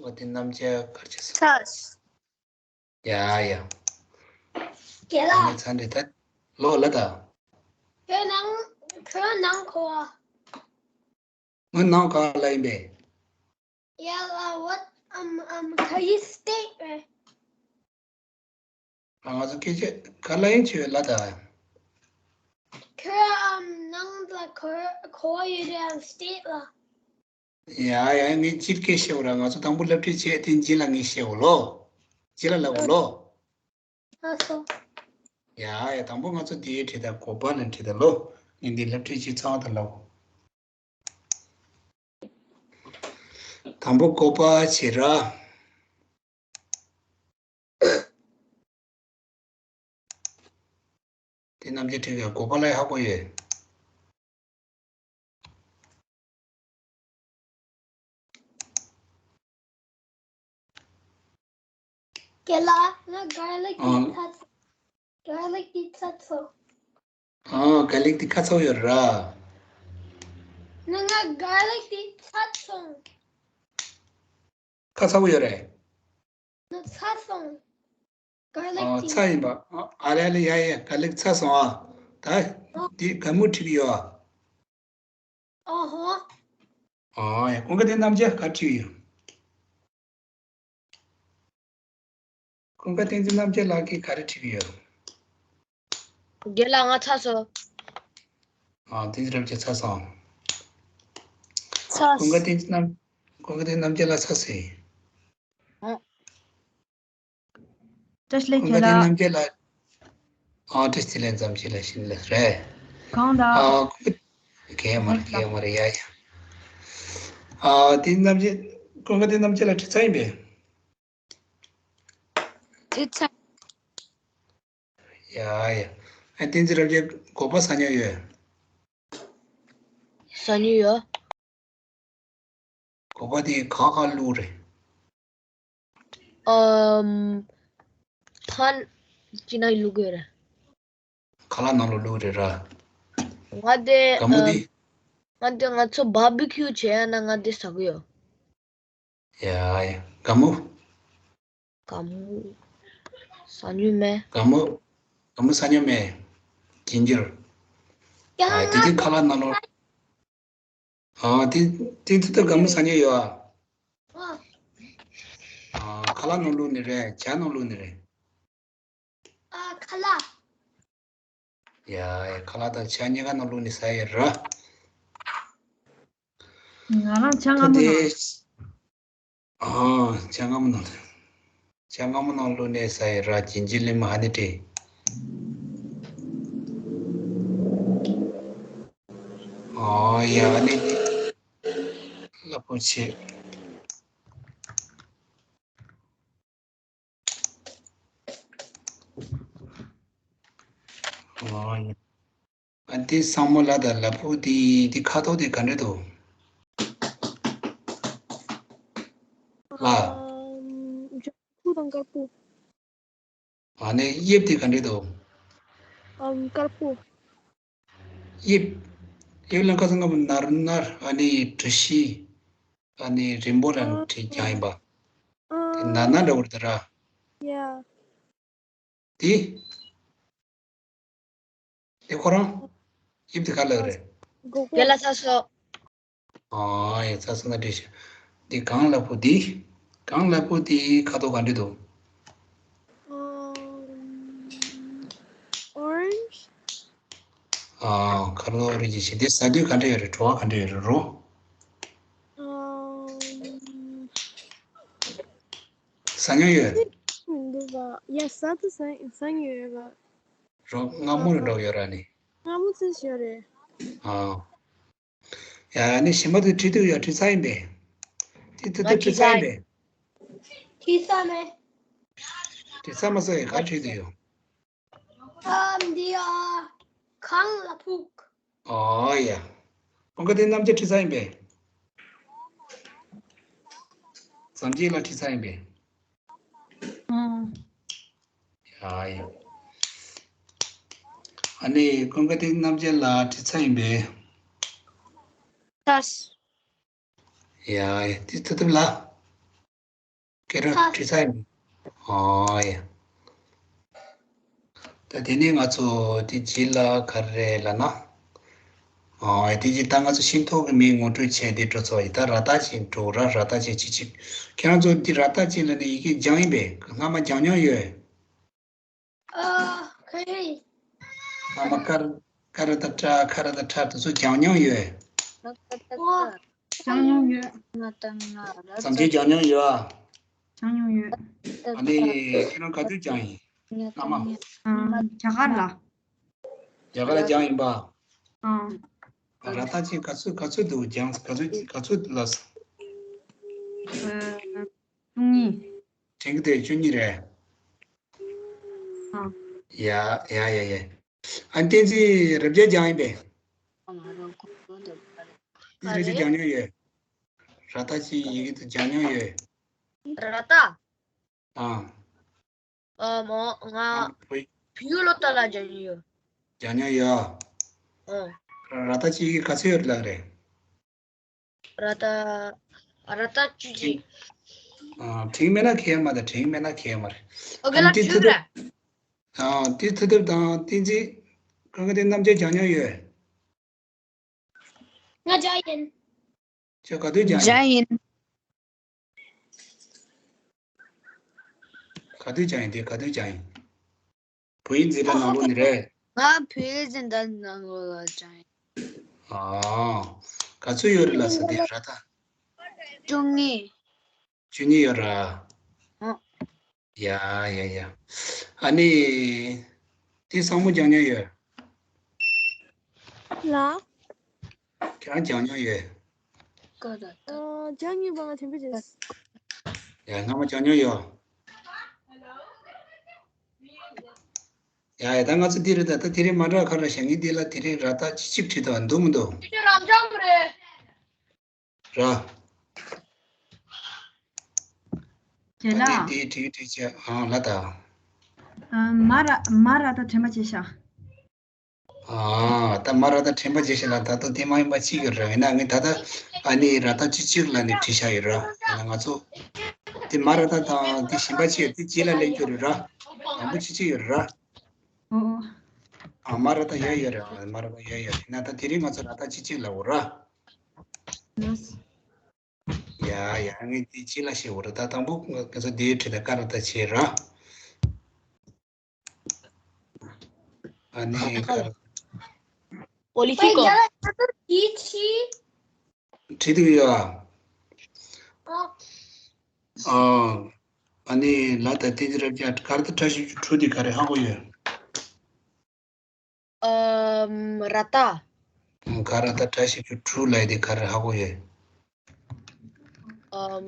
འོ་དེ་རྣམ་བཅད་ག་རེ་བྱས་སོང་། ཡ་ཡ། རྒན་ལགས། ཚ་འདྲི་ད། ལོ་ལ་ད། ཁྱོད་ནང་ཁྱོད་ནང་གོ་བ། ང་ནང་ག་ལ་ཡིན་པས། ཡ་ལ་what um um can you state རེད། ང་ཚོ་སྐད་ཆ་ག་ལ་ཡིན་ཆོས་ལ་ད། ཁྱོད་ཨམ་ནང་ལ་གོ་གོ་བ་ཡོད་རེད་ཨམ་སྟེགས་ལ། ཡ་ཡ་ངས་སྤྱིར་སྐད་བཤད་འོ་ར། ང་ཚོ་དང་པོ་སློབ་ཁྲིད་བྱས་དེ་རྗེས་ལ་ངས་བཤད་འོ་ལོ། རྗེས་ལ་ལབ་འོ་ལོ། ལགས་སོ། ཡ་ཡ་དང་པོ་ང་ཚོ་འདིའི་ཁྲིད་དང་གོ་པ་ལ་ཁྲིད་དང་ལོ། ངས་འདི་སློབ་ཁྲིད་བྱས་ཚང་དང་ལབ། དང་པོ་གོ་པ་བྱེད་ར། དེ་རྣམ་བཅད་ཁྲིད་ཀྱི་གོ་པ་ལ་ཧ་གོ་ཡོད། རྒན་ལགས་ང་གར་ལིག་གི་ཨང་། ཚ་ཚ་གར་ལིག་གི་ཚ་ཚ། ཨ་གར་ལིག་དེ་ཁ་ཚ་པོ་ཡོད་ར། ང་ང་གར་ལིག་དེ་ཚ་སོང་། ཁ་ཚ་པོ་ཡོད་རེད། ང་ཚ་སོང་། གར་ལིག་ཨ་དེ། ཚ་ཡིན་པ། ཨ་ཨ་ལེ་ཨ་ལེ་ཡ་ཡ་གར་ལིག་ཚ་སོང་ཨ། ད་ཨ། དེ་ག་མུ་ཁྲིད་ཀྱི་ཡོད་ཨ། ཨོ་ཧོ། ཨ་ཡ་ཀུན་དགའ་དེ་རྣམ་བཅད་ག་ཁྲིད་ཀྱི་ཡོད། ཀུན་དགའ་བསྟན་འཛིན་རྣམ་རྒྱལ་ལགས་ཀྱིས་ག་རེ་བྲིས་ཀྱི་ཡོད། རྒན་ལགས་ང་ཚ་སོང་། ཨ་བསྟན་འཛིན་རྣམ་རྒྱལ་ཚ་སོང་། ཚ། ཀུན་དགའ་བསྟན་འཛིན་རྣམ་ཀུན་དགའ་བསྟན་རྣམ་རྒྱལ་ལགས་ཚ་སོང་། ཨ། བཀྲ་ཤིས་བདེ་ལེགས་ཀུན་དགའ་བསྟན་རྣམ་རྒྱལ་ལགས། ཨ་བཀྲ་ཤིས་བདེ་ལེགས་མཚམས་ཤིག་ལ་ཤིན་ལ་རེད། གང་དང་། ཨ་ཀུན་གས་མ་རེད་གས་མ་རེད་ཡ་ཡ། ཨ་བསྟན་འཛིན་རྣམ་རྒྱལ་ཀུན་དགའ་བསྟན་རྣམ་རྒྱལ་ལགས་བྲིས་ཚར་ཡིན་པས། དེ་ཚ། ཡ་ཡ། ཨ་བསྟན་འཛིན་རྣམ་རྒྱལ་གོ་པ་ཟ་མྱོང་ཡོད། ཟ་མྱོང་ཡོད། གོ་པ་དེ་ག་ག་བླུགས་རེད། ཨམ། ཕན་ཅི་ན་བླུགས་ཡོད་རེད། ཁ་ལག་ནང་ལ་བླུགས་རེད་ར། ང་དེ་ག་མོ་དེ། ཨམ། ང་དེ་ང་ཚོ་བར་བི་ཁྱུ་བྱས་ཡ་ན་ང་དེ་ཟ་གི་ཡོད། ཡ་ཡ་ག་མོ། ག་མོ། ཟ་མྱོང་མེད། ག་མོ། ག་མོ་ཟ་མྱོང་མེད། ཇིན་ཇར། ཡ་ཨ་དེ་དེ་ཁ་ལག་ནང་ལོགས། ཨ་དེ་དེ་དེ་དེ་ག་མོ་ཟ་མྱོང་ཡོད་ཨ། ཨ་ཁ་ལག་ནང་བླུགས་ནི་རེད་ཇ་ནང་བླུགས་ནི་རེད། ཨ་ཁ་ལག་ཡ་ཡ་ཁ་ལག་དང་ཇ་གཉིས་ཀ་ནང་བླུགས་ནི་ཟ་ཡ་ར། ང་རང་ཇ་མངར་མོ་ནང་། ཨ་ཇ་མངར་མོ་ནང་། ཇ་མངར་མོ་ནང་བླུགས་ནས་ཟ་ཡི་ར་ཇིན་ཇི་ལི་མ་ཧ་ནི་ཏྲེ། ཨོ་ཡ་ནི་ལ་པོ་ཆེ། ཨོ་ཡ། ཨ་འདི་སྲང་མོ་ལ་དང་ལ་ཕུག་འདི་འདི་ཁ་དོག་འདི་ག་འདྲ་འདུག་ལ། ཨམ། ལྗང་ཁུ་དང་དཀར་པོ། ཨ་ནི་དབྱིབས་འདི་ག་འདྲ་འདུག་ཨམ། དཀར་པོ། དབྱིབས། དབྱིབས་ལ་ཁ་སང་སྔ་མོ་ནར་ནར་ཨ་ནི་འབྲི་ཤི། ཨ་ནི་རིང་པོ་ལ་ཨ། བྲིས་ཀྱང་ཡིན་པ། ཨ། དེ་ནར་ནར་འདྲ་བོ་རེད་ད་ར། ཡ། དེ། དེ་ཁོ་རང་། དབྱིབས་དེ་ག་ལ་རེད། གོ་གོ། དེ་ལ་ཚ་སོ། ཨ་ཡ་ཚ་སོ་ན་འགྲིག་ཤག་འདི་གངས་ལ་ཕུག་འདི། གངས་ལ་ཕུག་འདི་ཁ་དོག་ག་འདྲ་འདུག་ཨམ། orange། ཨ་ཁ་དོག་རིགས་ཀྱི་ཞིག་འདི་ཟ་དུས་ག་འདྲ་ཡོད་རེད་བྲོ་བ་ག་འདྲ་ཡོད་རེད་རོ། ཨམ། ཟ་མྱོང་ཡོད། མི་འདུག་པ། ཡ་ཟ་དུ་ཟ་ཟ་མྱོང་ཡོད་པ། རོ་མངར་མོ་རེ་འགྲོ་ཡོད་ར་ནི། མངར་མོ་ཚོད་ཡོད་རེད། ཨ། ཡ་ནི་ཞིམ་པ་དུ་བྲིས་དུས་ཡ་བྲིས་ཚར་ཡིན་པས། དེ་དུ་དུ་བྲིས་ཚར་ཡིན་པས། བྲིས་ཚར་མེད། བྲིས་ཚར་མ་ཚར་ཡ་ག་བྲིས་དུ་ཡོད། ཨམ་འདི་ཨ། གངས་ལ་ཕུག་ཨོ་ཡ། ཀུན་དགའ་བསྟན་རྣམ་རྒྱལ་བྲིས་ཚར་ཡིན་པས། ཟམ་གཅིག་ལ་བྲིས་ཚར་ཡིན་པས། ཨང་། ཡ་ཡ། ཨ་ནི་ཀུན་དགའ་བསྟན་རྣམ་རྒྱལ་ལ་བྲིས་ཚར་ཡིན་པས། ཏོས། ཡ་ཡ་དེ་ཐུབ་ཐུབ་ལ། སྐད་གྲགས་བྲིས་ཚར་ཡིན། ཨོ་ཡ། ད་དེ་ནས་ང་ཚོ་དེ་རྗེས་ལ་ག་རེ་ལབ་ན། ཨོ་ཡ། དེ་རྗེས་ད་ང་ཚོ་ཤིང་ཏོག་གི་མིང་ངོ་སྤྲོད་བྱས་ཏེ་འགྲོ་ཚོ་ཡིན། ད་ར་ཏ་ཅིག་འགྲོ་ར། ར་ཏ་ཅིག་ཅི་ཅིག་ཁྱེད་རང་ཚོ་འདི་ར་ཏ་ཅིག་ལ་ནི་ཡི་གེ་སྦྱངས་ཡིན་པས། སྔ་མ་སྦྱངས་མྱོང་ཡོད། ཨ། ག་རེ། སྔ་མ་ཀ་ར་ཀ་ར་ཏ་ཏྲ། ཁ་ར་ཏ་ཁྲ། དེ་ཚོ་སྦྱངས་མྱོང་ཡོད། ཨོ། སྦྱངས་མྱོང་ཡོད། ང་དང་ང་ར། བརྩམས་ཆོས་སྦྱངས་མྱོང་ཡོད་ཨ། སྦྱངས་མྱོང་ཡོད། ཨ་ནི་ཁྱེད་རང་ག་དུས་སྦྱངས་ཡིན། སྔ་མ། ཨ། རྒྱ་གར་ལ། རྒྱ་གར་ལ་སྦྱངས་ཡིན་པ། ཨ། ར་ཏ་ཅིག་ག་ཚོད་ག་ཚོད་འདུག་སྦྱངས། ག་ཚོད་ག་ཚོད་ལ། ཨ། བཅུ་གཉིས། དྲན་གྱི་འདུག་བཅུ་གཉིས་རེད། ཨ། ཡ་ཡ་ཡ་ཡ། ཨ། བསྟན་འཛིན་རབ་རྒྱས་སྦྱངས་ཡིན་པས། བསྟན་འཛིན་རབ་རྒྱས་སྦྱངས་མྱོང་ཡོད། ར་ཏ་ཅིག་ཡི་གེ་དེ་སྦྱངས་མྱོང་ཡོད། ར་ཏ། ཨ། ཨ་མོ་ང་ཨ། བོད། བོད་ཡིག་སློབ་གྲྭ་ལ་སྦྱངས་མྱོང་ཡོད། སྦྱངས་མྱོང་ཡོད། ཨ། ར་ཏ་ཅིག་ཡི་གེ་ག་ཚོད་ཡོད་ལབ་རེད། ར་ཏ། ར་ཏ་བཅུ་གཅིག། ཨ། དྲན་མེད་ན་ཁྱད་མ་རེད། དྲན་མེད་ན་ཁྱད་མ་རེད། ཨོ་ག་ཨ་ནི་ལ་དེ་བཅུ་ཐུབ་རེད། ཨ། དེ་ཐུབ་ཐུབ་དང་བསྟན་འཛིན། ཁོང་གི་དེ་རྣམ་རྒྱལ་སྦྱངས་མྱོང་ཡོད། ང་སྦྱངས་ཡིན། ཁྱོད་ག་དུས་སྦྱངས་ཡིན། སྦྱངས་ཡིན། ག་དུས་སྦྱངས་ཡིན། དེ་ག་དུས་སྦྱངས་ཡིན། བོད་ཡིག་འཛིན་གྲྭ་ནང་ལོགས་ནས་རེད། ང་བོད་ཡིག་འཛིན་གྲྭ་ནང་ལོགས་ལ་སྦྱངས་ཡིན། ཨ། ག་ཚོད་ཡོད་རེད་ལབ་ས་དེ་ར་ཏ། བཅུ་གཉིས། བཅུ་གཉིས་ཡོད་ར། ཨ། ཡ་ཡ་ཡ། ཨ་ནི། དེ་བཟང་མོ་སྦྱངས་མྱོང་ཡོད། ལ། ཁྱེད་རང་སྦྱངས་མྱོང་ཡོད། ཀ་ར་ཏ། ཨ། སྦྱངས་མྱོང་ཡོད་པ་ང་དྲན་པ་བརྗེད་སོང་། ཡ། སྔ་མ་སྦྱངས་མྱོང་ཡོད། ཡ་ཡ། ད་ང་ཚོ་འདི་རེད། ད་ད་དེ་རིང་མ་འདྲ་ག་རེ་བྱ། ངས་འདི་ལ་དེ་རིང་ར་ཏ་བཅུ་གཅིག་བྲིས་འདུག་འདུག་མི་འདུག་ཁྱེད་ཚོ་རབ་འབྱམས་རེད། ར། རྒན་ལགས། ད་འདི་འདི་བྲིས་བྲིས་བྱས། ཨང་། ལ་ད། ཨ། མ་ར་མ་ར་ཏ་དྲན་པ་བརྗེད་ཤག་ཨ། ད་མ་ར་ཏ་དྲན་པ་བརྗེད་ཤག་ལ། ད་དུང་དེ་མ་ཡིན་པ་གཅིག་ཡོད་ར། ཡིན་ན་ངས་ད་ལྟ་ཨ་ནི་ར་ཏ་བཅུ་གཅིག་ལ་ནི་བྲིས་བཞག་ཡོད་ར། ཡིན་ན་ང་ཚོ་དེ་མ་ར་ཏ་དང་དེ་གཞན་པ་གཅིག་ཡོད། དེ་རྗེས་ལ་སླེབས་རྒྱུ་རེད་ར། དང་པོ་བཅུ་གཅིག་ཡོད་ར། ཨོ། ཨ། མ་ར་ཏ་ཡོད་ཡོད་རེད། མ་ར་ཏ་ཡོད་ཡོད་རེད། ཡིན་ན་ད་དེ་རིང་ང་ཚོ་ར་ཏ་བཅུ་གཅིག་ལ་འོ་ར། ཡ་ཡ། ངས་འདི་ཅི་ལ་ཤེས་འོ་ར། ད་དང་པོ་ང་ཚོ་འདིའི་ཁྲིད་དེ་ཀ་ར་ཏ་བྱེད་ར། ཨ་ནི་ཀ་ར། པོ་ལི་ཊི་ཀོ། ཁྲིད་དུ་ཡོད་ཨ། ཨ། ཨ་ནི་ལ་ད་བསྟན་འཛིན་རབ་རྒྱས་ཀ་ར་ཏ་བཀྲ་ཤིས་བཅུ་དྲུག་འདི་ག་རེ་ཧ་གོ་ཡོད། ཨམ། ར་ཏ། ཀ་ར་ཏ་བཀྲ་ཤིས་བཅུ་དྲུག་ལབ་དེ་ག་རེ་ཧ་གོ་ཡོད། ཨམ།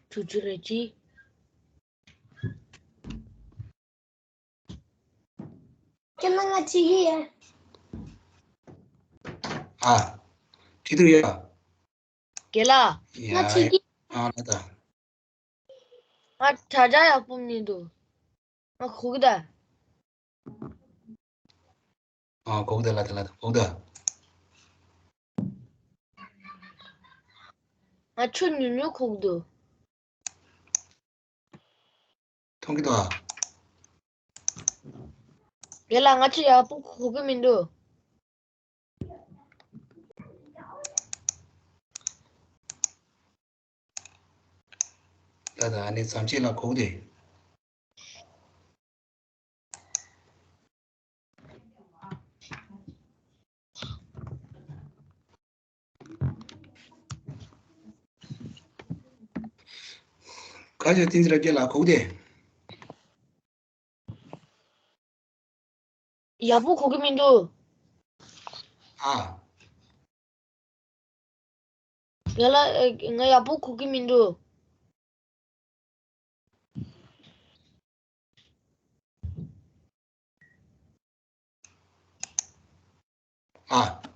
བཅུ་དྲུག་རེད་ཅི། ཁྱེད་རང་ང་བྲིས་ཀྱི་ཡོད། ཨ། བྲིས་འདུག་ཡ། རྒན་ལགས། ཡ། ང་བྲིས་ཀྱི། ཨ། ལ་ད། ང་དྲ་རྒྱ་ཡག་པོ་མི་འདུག་ང་གོ་གི་ད། ཨ། གོ་གི་ད། ལ་ད་ལ་ད་གོ་གི་ད། ང་ཆུ་ཉུང་ཉུང་གོ་གི་འདུག་མཐོང་གི་འདུག་ཨ། རྒན་ལགས། ང་ཆུ་ཡག་པོ་གོ་གི་མི་འདུག་ད་ད་ཨ་ནི་ཙམ་ཅིག་ལ་གོ་གི་འདུག་ཁ་ཆེ་བསྟན་འཛིན་རབ་རྒྱས་ལགས་གོ་གི་དེ། ཡག་པོ་གོ་གི་མི་འདུག་ཨ། ཡ་ལ། ང་ཡག་པོ་གོ་གི་མི་འདུག་ཨ།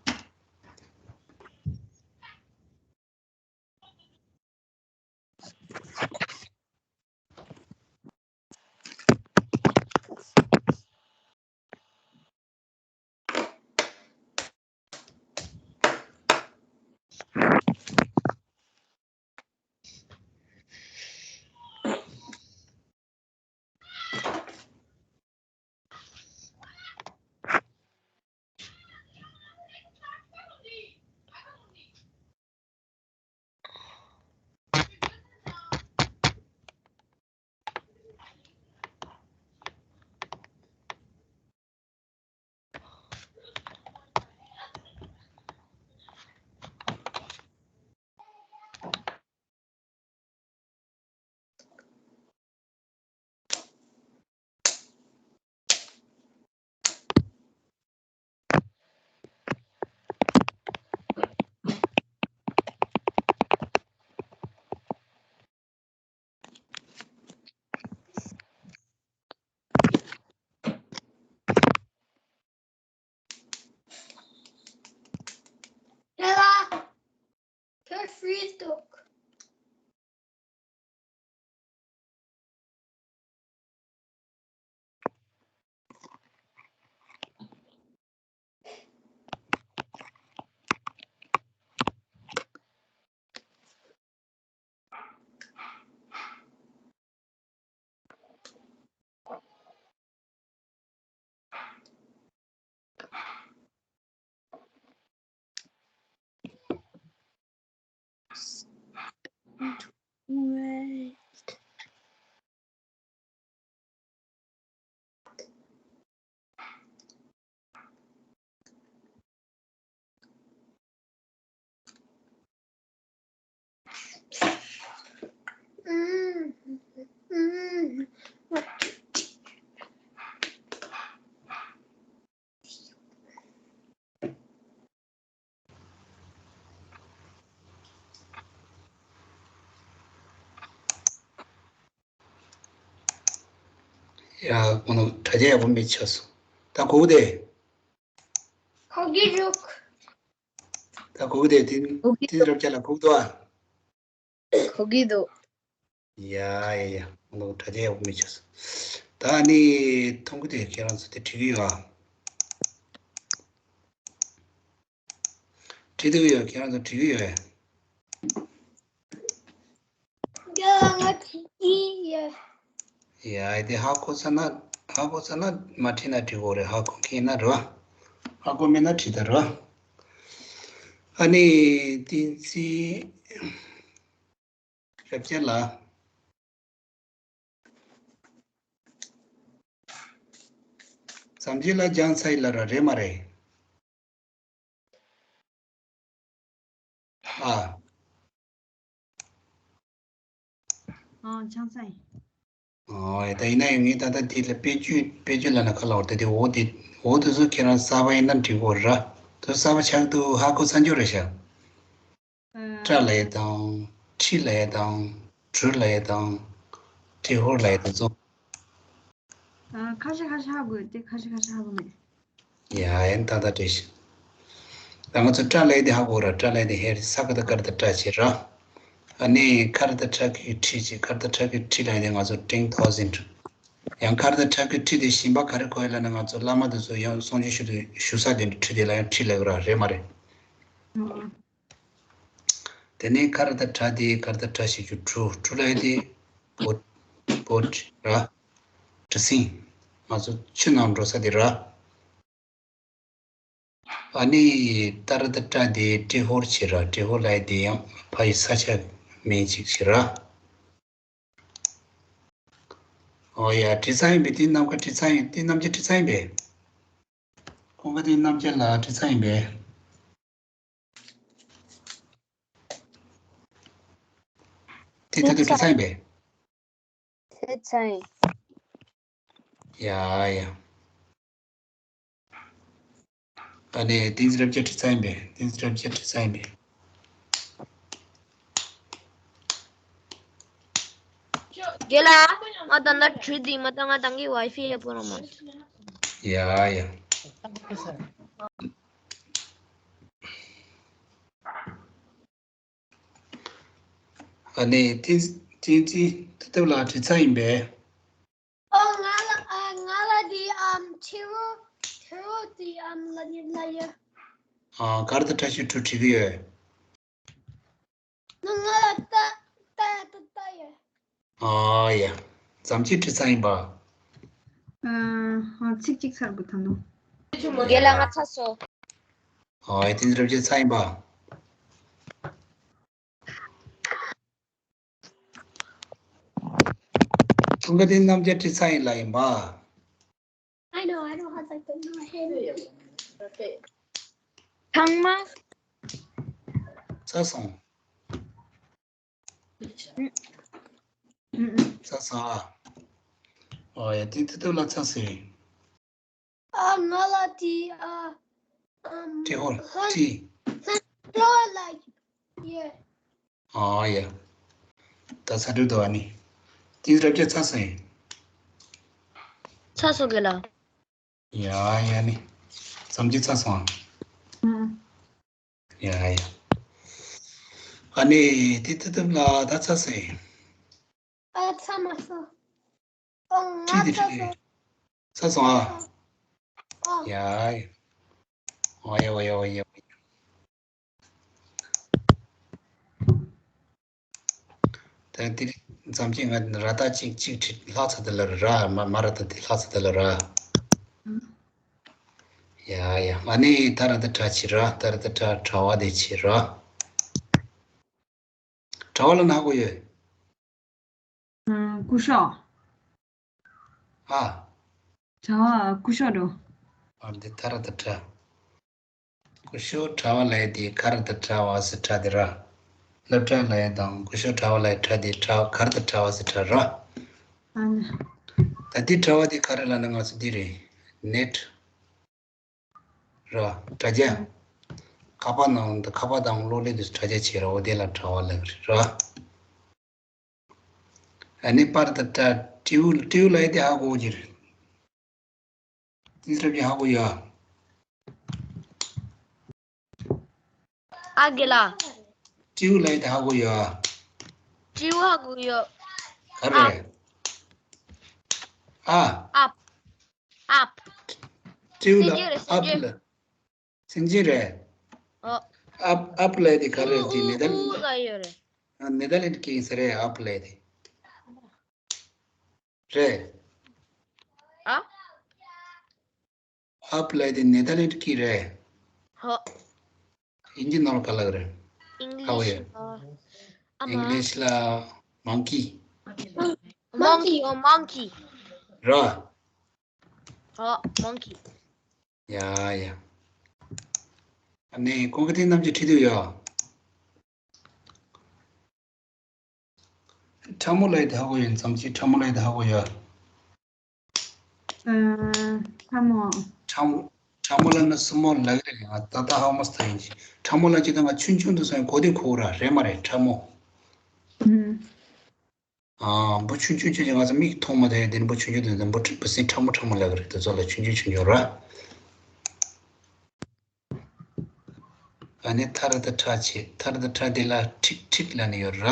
Free talk. Wait. ཡ། ཁོང་ཚོ་དྲ་རྒྱ་ཡག་པོ་མེད་ཆགས་སོང་། ད་གོ་གི་དེ། གོ་གི་འདུག་ད་གོ་གི་དེ་དེ་གོ་གི་དེ་འདུག་རབ་རྒྱས་ལ་གོ་གི་འདུག་ཨ། གོ་གི་འདུག་ཡ་ཡ་ཡ། ཁོང་ཚོ་དྲ་རྒྱ་ཡག་པོ་མེད་ཆགས་སོང་། ད་ནི་མཐོང་གི་དེ་ཁྱེད་རང་ཚོ་དེ་བྲིས་གི་ཡོད་ཨ། བྲིས་འདུག་ཡོད། ཁྱེད་རང་ཚོ་བྲིས་གི་ཡོད། ཡ་ང་བྲིས་ཡོད། ཡ་དེ་ཧ་གོ་ས་ན་ཧ་གོ་ས་ན་མ་བྲིས་ན་འགྲིག་གོ་རེད། ཧ་གོ་མཁན་ན་རེད་བ། ཧ་གོ་མེད་ན་བྲིས་ད་རེད་བ། ཨ་ནི་བསྟན་འཛིན་རབ་རྒྱས་ལགས། བྱམས་ཆེན་ལགས་སྦྱངས་ཚར་ཡིན་ལབ་ར་རེད་མ་རེད། ཨ། ཨ་སྦྱངས་ཚར་ཡིན། ཨ་ད་ཡིན་ན་ཡང་ངས་ད་ལྟ་འདི་ལ་དཔེ་བརྗོད་དཔེ་བརྗོད་ལབ་ན་ག་ལ་བར་ད་དེ་འོ་དེ་འོ་དེ་ཚོ་ཁྱེད་རང་གསར་པ་ཡིན་ན་འགྲིག་གོ་ར། དེ་གསར་པ་ཆགས་འདུག་ཧ་གོ་ཚར་འགྱོ་རེད་ཤག་སྐྲ་ལབ་ཡས་དང་། ཁྲི་ལབ་ཡས་དང་། གྲུ་ལབ་ཡས་དང་། ཏྲེ་ཧོར་ལབ་ཡས་དེ་ཚོ། ཨ་ཁ་ཤས་ཁ་ཤས་ཧ་གོ་ཡོད་དེ་ཁ་ཤས་ཁ་ཤས་ཧ་གོ་མེད། ཡ་ཡན་ཏག་ཏག་བྲིས་ཤིག་ད་ང་ཚོ་སྐྲ་ལབ་ཡས་དེ་ཧ་གོ་ར། སྐྲ་ལབ་ཡས་དེ་ཧེ་ས་ཀ་ད་ཀར་ད་ཏྲ་བྱེད་ར། ཨ་ནི་ཁ་ར་ད་ཁྲ་གི་ཁྲི་བྱེད། ཁ་ར་ད་ཁྲ་གི་ཁྲི་ལབ་ཡས་དེ་ང་ཚོ་ཏྲེང་ཐོ་ཟིན། ཡང་ཁ་ར་ད་ཁྲ་གི་ཁྲི་དེ་གཞན་པ་ག་རེ་གོ་ཡོད་ལབ་ན་ང་ཚོ་བླ་མ་དེ་ཚོ་ཡང་གསུང་ཆོས་ཞུ་དུས་ཞུ་ས་དེ་ཁྲི་དེ་ལ་ཡང་ཁྲི་ལབ་ཀྱི་ར་རེད་མ་རེད། ཨ། དེ་ནས་ཁ་ར་ད་ཁྲ་དེ་ཁ་ར་ད་ཁྲ་ཞིག་རྒྱུ་གྲུ་གྲུ་ལབ་ཡས་དེ་བོད་བོད་ར། གྲུ་གཟིངས། ང་ཚོ་ཆུ་ནང་འགྲོ་ས་དེ་ར། ཨ་ནི་ཏ་ར་ད་ཏྲ་དེ་ཏྲེ་ཧོར་བྱེད་ར། ཏྲེ་ཧོར་ལབ་ཡས་དེ་ཡང་ཕ་ཡི་ས་ཆ་མིང་ཅིག་བྱེད་ར། ཨོ་ཡ་བྲིས་ཚར་ཡིན་པས། དེ་རྣམས་ཀ་བྲིས་ཚར་ཡིན། དེ་རྣམས་ཀྱིས་བྲིས་ཚར་ཡིན་པས། ཁོང་ག་དེ་རྣམས་ཀྱིས་ལ་བྲིས་ཚར་ཡིན་པས། དེ་ད་དུང་བྲིས་ཚར་ཡིན་པས། བྲིས་ཚར་ཡིན། ཡ་ཡ། ཨ་ནི་བསྟན་འཛིན་རབ་རྒྱས་བྲིས་ཚར་ཡིན་པས། བསྟན་འཛིན་རབ་རྒྱས་བྲིས་ཚར་ཡིན་པས། རྒན་ལགས། ང་ད་ལྟ་བྲིས་འདི་མ་ད་ང་ཏང་གི་ཝའི་ཕའི་ཡག་པོ་རང་མ། ཡ་ཡ། ཨ་ནི་བསྟན་བསྟན་འཛིན་ཐུབ་ཐུབ་ལགས་བྲིས་ཚར་ཡིན་པས། ཨོ་ང་ལ་ཨ་ང་ལ་འདི་ཨམ་ཕྱི་རོ་ཕྱི་རོ་འདི་ཨམ་ལ་ཉིན་ལ་ཡ། ཨ་གར་དུ་བཀྲ་ཤིས་ཕྲུག་བྲིས་གི་ཡོད། ང་ལ་ལྟ་ལྟ་ལྟ་ལྟ་ཡོད། ཨ་ཡ། ཙམ་གྱིས་བྲིས་ཚར་ཡིན་པ། ཨ་ཚིག་གཅིག་ཚར་དགོས་ད་ནོ། རྒན་ལགས་ང་ཚར་སོང་། ཨ་ཡ་དེ་འདྲ་བྱས་ཚར་ཡིན་པ། ཁྱུང་དཀར་དེ་རྣམ་རྒྱལ་བྲིས་ཚར་ཡིན་ལ་ཡིན་པ། I know, I know how to put my hand. ཚང་མ། ཚར་སོང་། ཚར་སོང་ཨ། ཨོ་ཡ་དེ་དེ་དུ་ལ་ཚར་སོང་། ཨ་ང་ལ་དེ་ཨ་ཨམ་ཏྲེ་ཧོར་ཧོན་ཏྲི། ཧོན་ཏྲེ་ཧོར་ལ་ཡེ། ཨ་ཡ། ད་ཚར་འགྲོ་འདུག་ཨ་ནི། དེ་རབ་རྒྱས་ཚར་སོང་ཡིན། ཚར་སོང་གི་ལ། ཡ་ཡ་ནི། ཙམ་གྱིས་ཚར་སོང་ཨ། ཨ། ཡ་ཡ། ཨ་ནི་དེ་ཐུབ་ཐུབ་ལ་ད་ཚ་སེ། ཨ་ཚ་མ་སོང་། ཨོ་ང་ཁྲིད་དེ་ཚ་ཁྲིད་དེ། སོང་། ཚ་སོང་ཨ། ཨོ། ཡ་ཡ། ཨོ་ཡ་ཨོ་ཡ་ཨོ་ཡ། ད་དེ་མཚམས་ཀྱི་ང་ར་ད་གཅིག་གཅིག་ཁྲིད་ལྷག་ཚ་དེ་ལ་ར་མ་མ་ར་ད་དེ་ལྷག་ཚ་དེ་ལ་ར། ཡ་ཡ། ཨ་ནི་ད་ར་ད་ཁྲ་ཆི་ར་ད་ར་ད་ཁྲ་ཁྲ་བ་དེ་ཆི་ར། ཁྲ་བ་ལ་ན་གོ་ཡོད། ཨ། སྐུ་ཞབས། ཨ། ཁྲ་བ་སྐུ་ཞབས་འགྲོ། ཨ་འདི་ཐ་ར་ད་ཁྲ། སྐུ་ཞབས་ཁྲ་བ་ལ་ཡ་དེ་ཁ་ར་ད་ཁྲ་བ་སི་ཁྲ་དེ་ར། སློབ་གྲྭ་ལ་ཡ་དང་སྐུ་ཞབས་ཁྲ་བ་ལ་ཡ་ཁྲ་དེ་ཁྲ་ཁ་ར་ད་ཁྲ་བ་སི་ཁྲ་ར། ཨ་ནི། ད་འདི་ཁྲ་བ་དེ་ཁ་ར་ལ་ན་ང་ཚོ་འདི་རེད། ནེཊ། ར། དྲ་རྒྱ། ཁ་པར་ནང་དུ་ཁ་པར་དང་གློག་ཀླད་དུ་དྲ་རྒྱ་བྱེད་ར་འོ་དེ་ལ་དྲ་བ་ལབ་རེད་ར། ཨ་ནི་པར་དུ་དྲ་ཏྲིའུ་ཏྲིའུ་ལ་ཡི་དེ་ཧ་གོ་གི་རེད། ཏི་སི་རབ་ཀྱི་ཧ་གོ་ཡོད། ཨ་གི་ལ། ཏྲིའུ་ལ་ཡི་དེ་ཧ་གོ་ཡོད། ཏྲིའུ་ཧ་གོ་ཡོད། ག་རེ། ཨ། ཨ། ཨབ། ཨབ། ཏྲིའུ་ལ་སེང་ཆེན་རེད་སེང་ཨབ་ཆེན། ལ། སེང་ཆེན་རེད། ཨོ། ཨབ་ཨབ་ལ་དེ་ག་རེ་དེ་ནི་ད་ཨུ་ག་ཡོད་རེད། ནེ་ཐར་ལེན་ཌི་སྐད་ཡིན་ས་རེད་ཨབ་ལ་དེ། རེད། ཨ། ཨབ་ལ་དེ་ནེ་ཐར་ལེན་ཌི་སྐད་རེད། ཧོ། དབྱིན་ཇི་ནང་ལ་ག་ལབ་རེད། ཨིང་ལིཤ། ཨ་མ། ཨིང་ལིཤ་ལ་མང་ཀི། མང་ཀི། ཨོ་མང་ཀི། ར། ཨོ་མང་ཀི། ཡ་ཡ། ཨ་ནི་ཀུན་དགའ་བསྟན་རྣམ་རྒྱལ་ཁྲིད་དུས་ཡ། ཁྲ་མོ་ལ་ཡི་དེ་ཧ་གོ་ཡོད། མཚམས་ཀྱི་ཁྲ་མོ་ལ་ཡི་དེ་ཧ་གོ་ཡོད། ཨ། ཁྲ་མོ། ཁྲ་མོ། ཁྲ་མོ་ལ་ན་སྲུ་མོ་ལ་གི་རེད། ང་ད་ལྟ་ཧ་མོ་སྟ་ཡིན་ཞིག་ཁྲ་མོ་ལ་ཅི་ད་ང་ཆུང་ཆུང་དུ་སོང་གོ་དེ་ཁོ་ར་རེད་མ་རེད་ཁྲ་མོ། ཨ། འབུ་ཆུང་ཆུང་ཆུང་ཆུང་ང་ཚོ་མིག་མཐོང་མ་ཐག་ཡ་དེ་ནི་འབུ་ཆུང་ཆུང་དུ་འབུ་འབུ་སྲིན་ཁྲ་མོ་ཁྲ་མོ་ལ་གི་རེད། དེ་ཚོ་ལ་ཆུང་ཆུང་ཆུང་ཆུང་ར། ཨ་ནི་ཐ་ར་ད་ཁྲ་ཆེ། ཐ་ར་ད་ཁྲ་དེ་ལ་ཁྲིག་ཁྲིག་ལ་ནི་ཡོད་ར།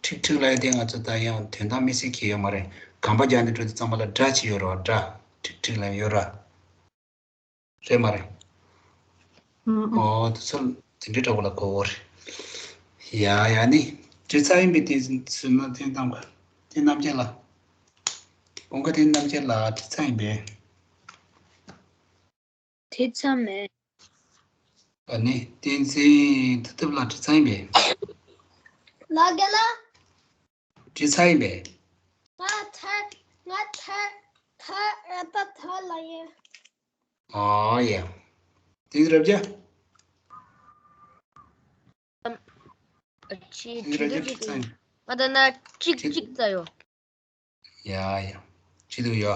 ཁྲིག་ཁྲིག་ལ་ཡོད་དེ་ང་ཚོ་ད་ཡང་དོན་དག་མི་སྲིད་ཀྱི་ཡོད་མ་རེད། གམ་པ་རྒྱག་ནི་འགྲོ་དུས་ཙམ་པ་ལ་སྒྲ་ཅིག་ཡོད་ར་བ། སྒྲ་ཁྲིག་ཁྲིག་ལ་ཡོད་ར། རེད་མ་རེད། ཨོ་དེ་ཚོ་དེ་འདྲའི་འདྲ་བོ་ལ་གོ་བོ་རེད། ཡ་ཡ་ནི་དྲི་ཚ་ཡིན་པའི་དེ་ཚོ་ན་དེ་དང་དེ་རྣམ་རྒྱལ་ལ། ཀུན་དགའ་བསྟན་རྣམ་རྒྱལ་ལ་དྲི་ཚ་ཡིན་པས། དྲི་ཚ་མེད། ཨ་ནི་བསྟན་འཛིན་ཐུབ་ཐུབ་ལ་དྲི་ཚ་ཡིན་པས། ལ་རྒན་ལགས། དྲི་ཚ་ཡིན་པས། ང་ཐར་ང་ཐར་ཐར་ཨ་ད་ཐར་ལ་ཡིན། ཨོ་ཡ། དེ་རབ་རྒྱ། ཨམ། ཨ་ཅི་དེ་རབ་རྒྱ་དྲི་ཚ་ཡིན། ང་ད་ན་གཅིག་དྲི་གཅིག་ཙ་ཡོད། ཡ་ཡ། ཅི་འདུག་ཡ།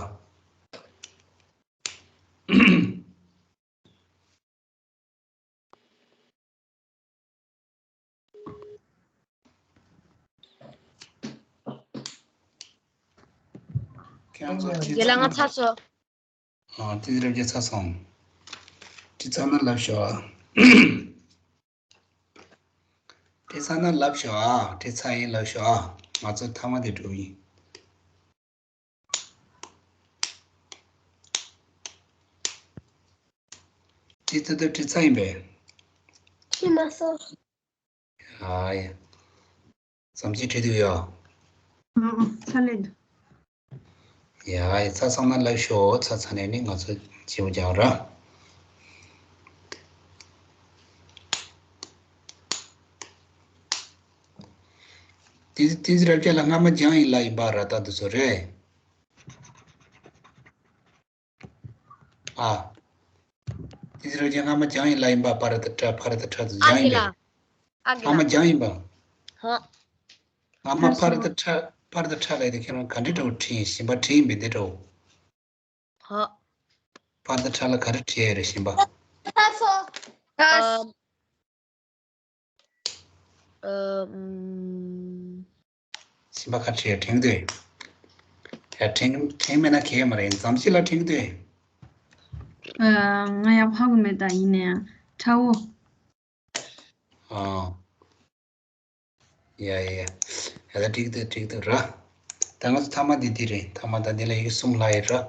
ཁྱེད་རང་ཚོ་དྲི་རྒན་ལགས་ང་ཚ་ཚ་སོང་། ཨ། དེ་རབ་རྒྱ་ཚ་སོང་། དྲི་ཚ་ན་ལབ་ཤོག་ཨ། དྲི་ཚ་ན་ལབ་ཤོག་ཨ། དྲི་ཚ་ཡིན་ལབ་ཤོག་ཨ། ང་ཚོ་ཐ་མ་དེ་འགྲོ་ཡིན། དྲི་ཚ་དེ་དྲི་ཚ་ཡིན་པས། ཤི་མ་སོང་། ཨ་ཡ། བསམ་ཚུལ་བྲིས་འདུག་ཡ། ཨ་ཨ་ཚ་ལེ་འདུག་ཡ་ཡ་ཚ་ཚང་ན་ལབ་ཤོག་ཚ་ཚ་ནས་ནི་ང་ཚོ་བྱེད་པོ་རྒྱག་ར། དེ་དེ་རབ་རྒྱ་ལ་སྔ་མ་སྦྱང་ཡིན་ལ་ཡིན་པ་ར་ད་འདུག་ཚོ་རེད། ཨ། དེ་ཚོ་རྒྱ་སྔ་མ་སྦྱང་ཡིན་ལ་ཡིན་པ་པ་ར་ཏ་ཏྲ་ཕ་ར་ཏ་ཏྲ་དུ་ཨ་སྦྱང་གི་ཡིན་ལ། པས། ཨ་གི་སྔ་མ་ལ། སྦྱང་ཡིན་པ། ཧ། སྔ་མ་ཕ་ར་ཏ་ཏྲ་ཕ་ར་ཏ་ཏྲ་ལ་ཡི་དེ་ཁྱེད་རང་ག་འདྲི་འདྲ་བོ་བྲིས་ཡིན་ཞིམ་པ་བྲིས་ཡིན་པས་འདི་འདྲ་བོ། ཧ། ཕ་ར་ཏ་ཏྲ་ལ་ག་རེ་བྲིས་ཡ་རེད་ཞིམ་པ། ད་སོ། ད། ཨ། ཨ། ཨམ། ཞིམ་པ་ཁ་བྲིས་ཡ་དྲན་གི་འདུག་ཡ་དྲན་དྲན་མེད་ན་གལ་མ་རེད། མཚམས་ཅིག་ལ་དྲན་གི་འདུག་ཨ། ང་ཡག་པོ་ཧ་གོ་མེད་ད། ཡིན་ནའང་ཁྲ་བོ། ཨ། ཡ་ཡ་ཡ། ཡ་ད་འགྲིག་འདུག་འགྲིག་འདུག་ར། ད་ང་ཚོ་མཐའ་མ་འདི་འདི་རེད། མཐའ་མ་ད་འདི་ལ་ཡི་གེ་གསུམ་ལྷག་ཡོད་ར།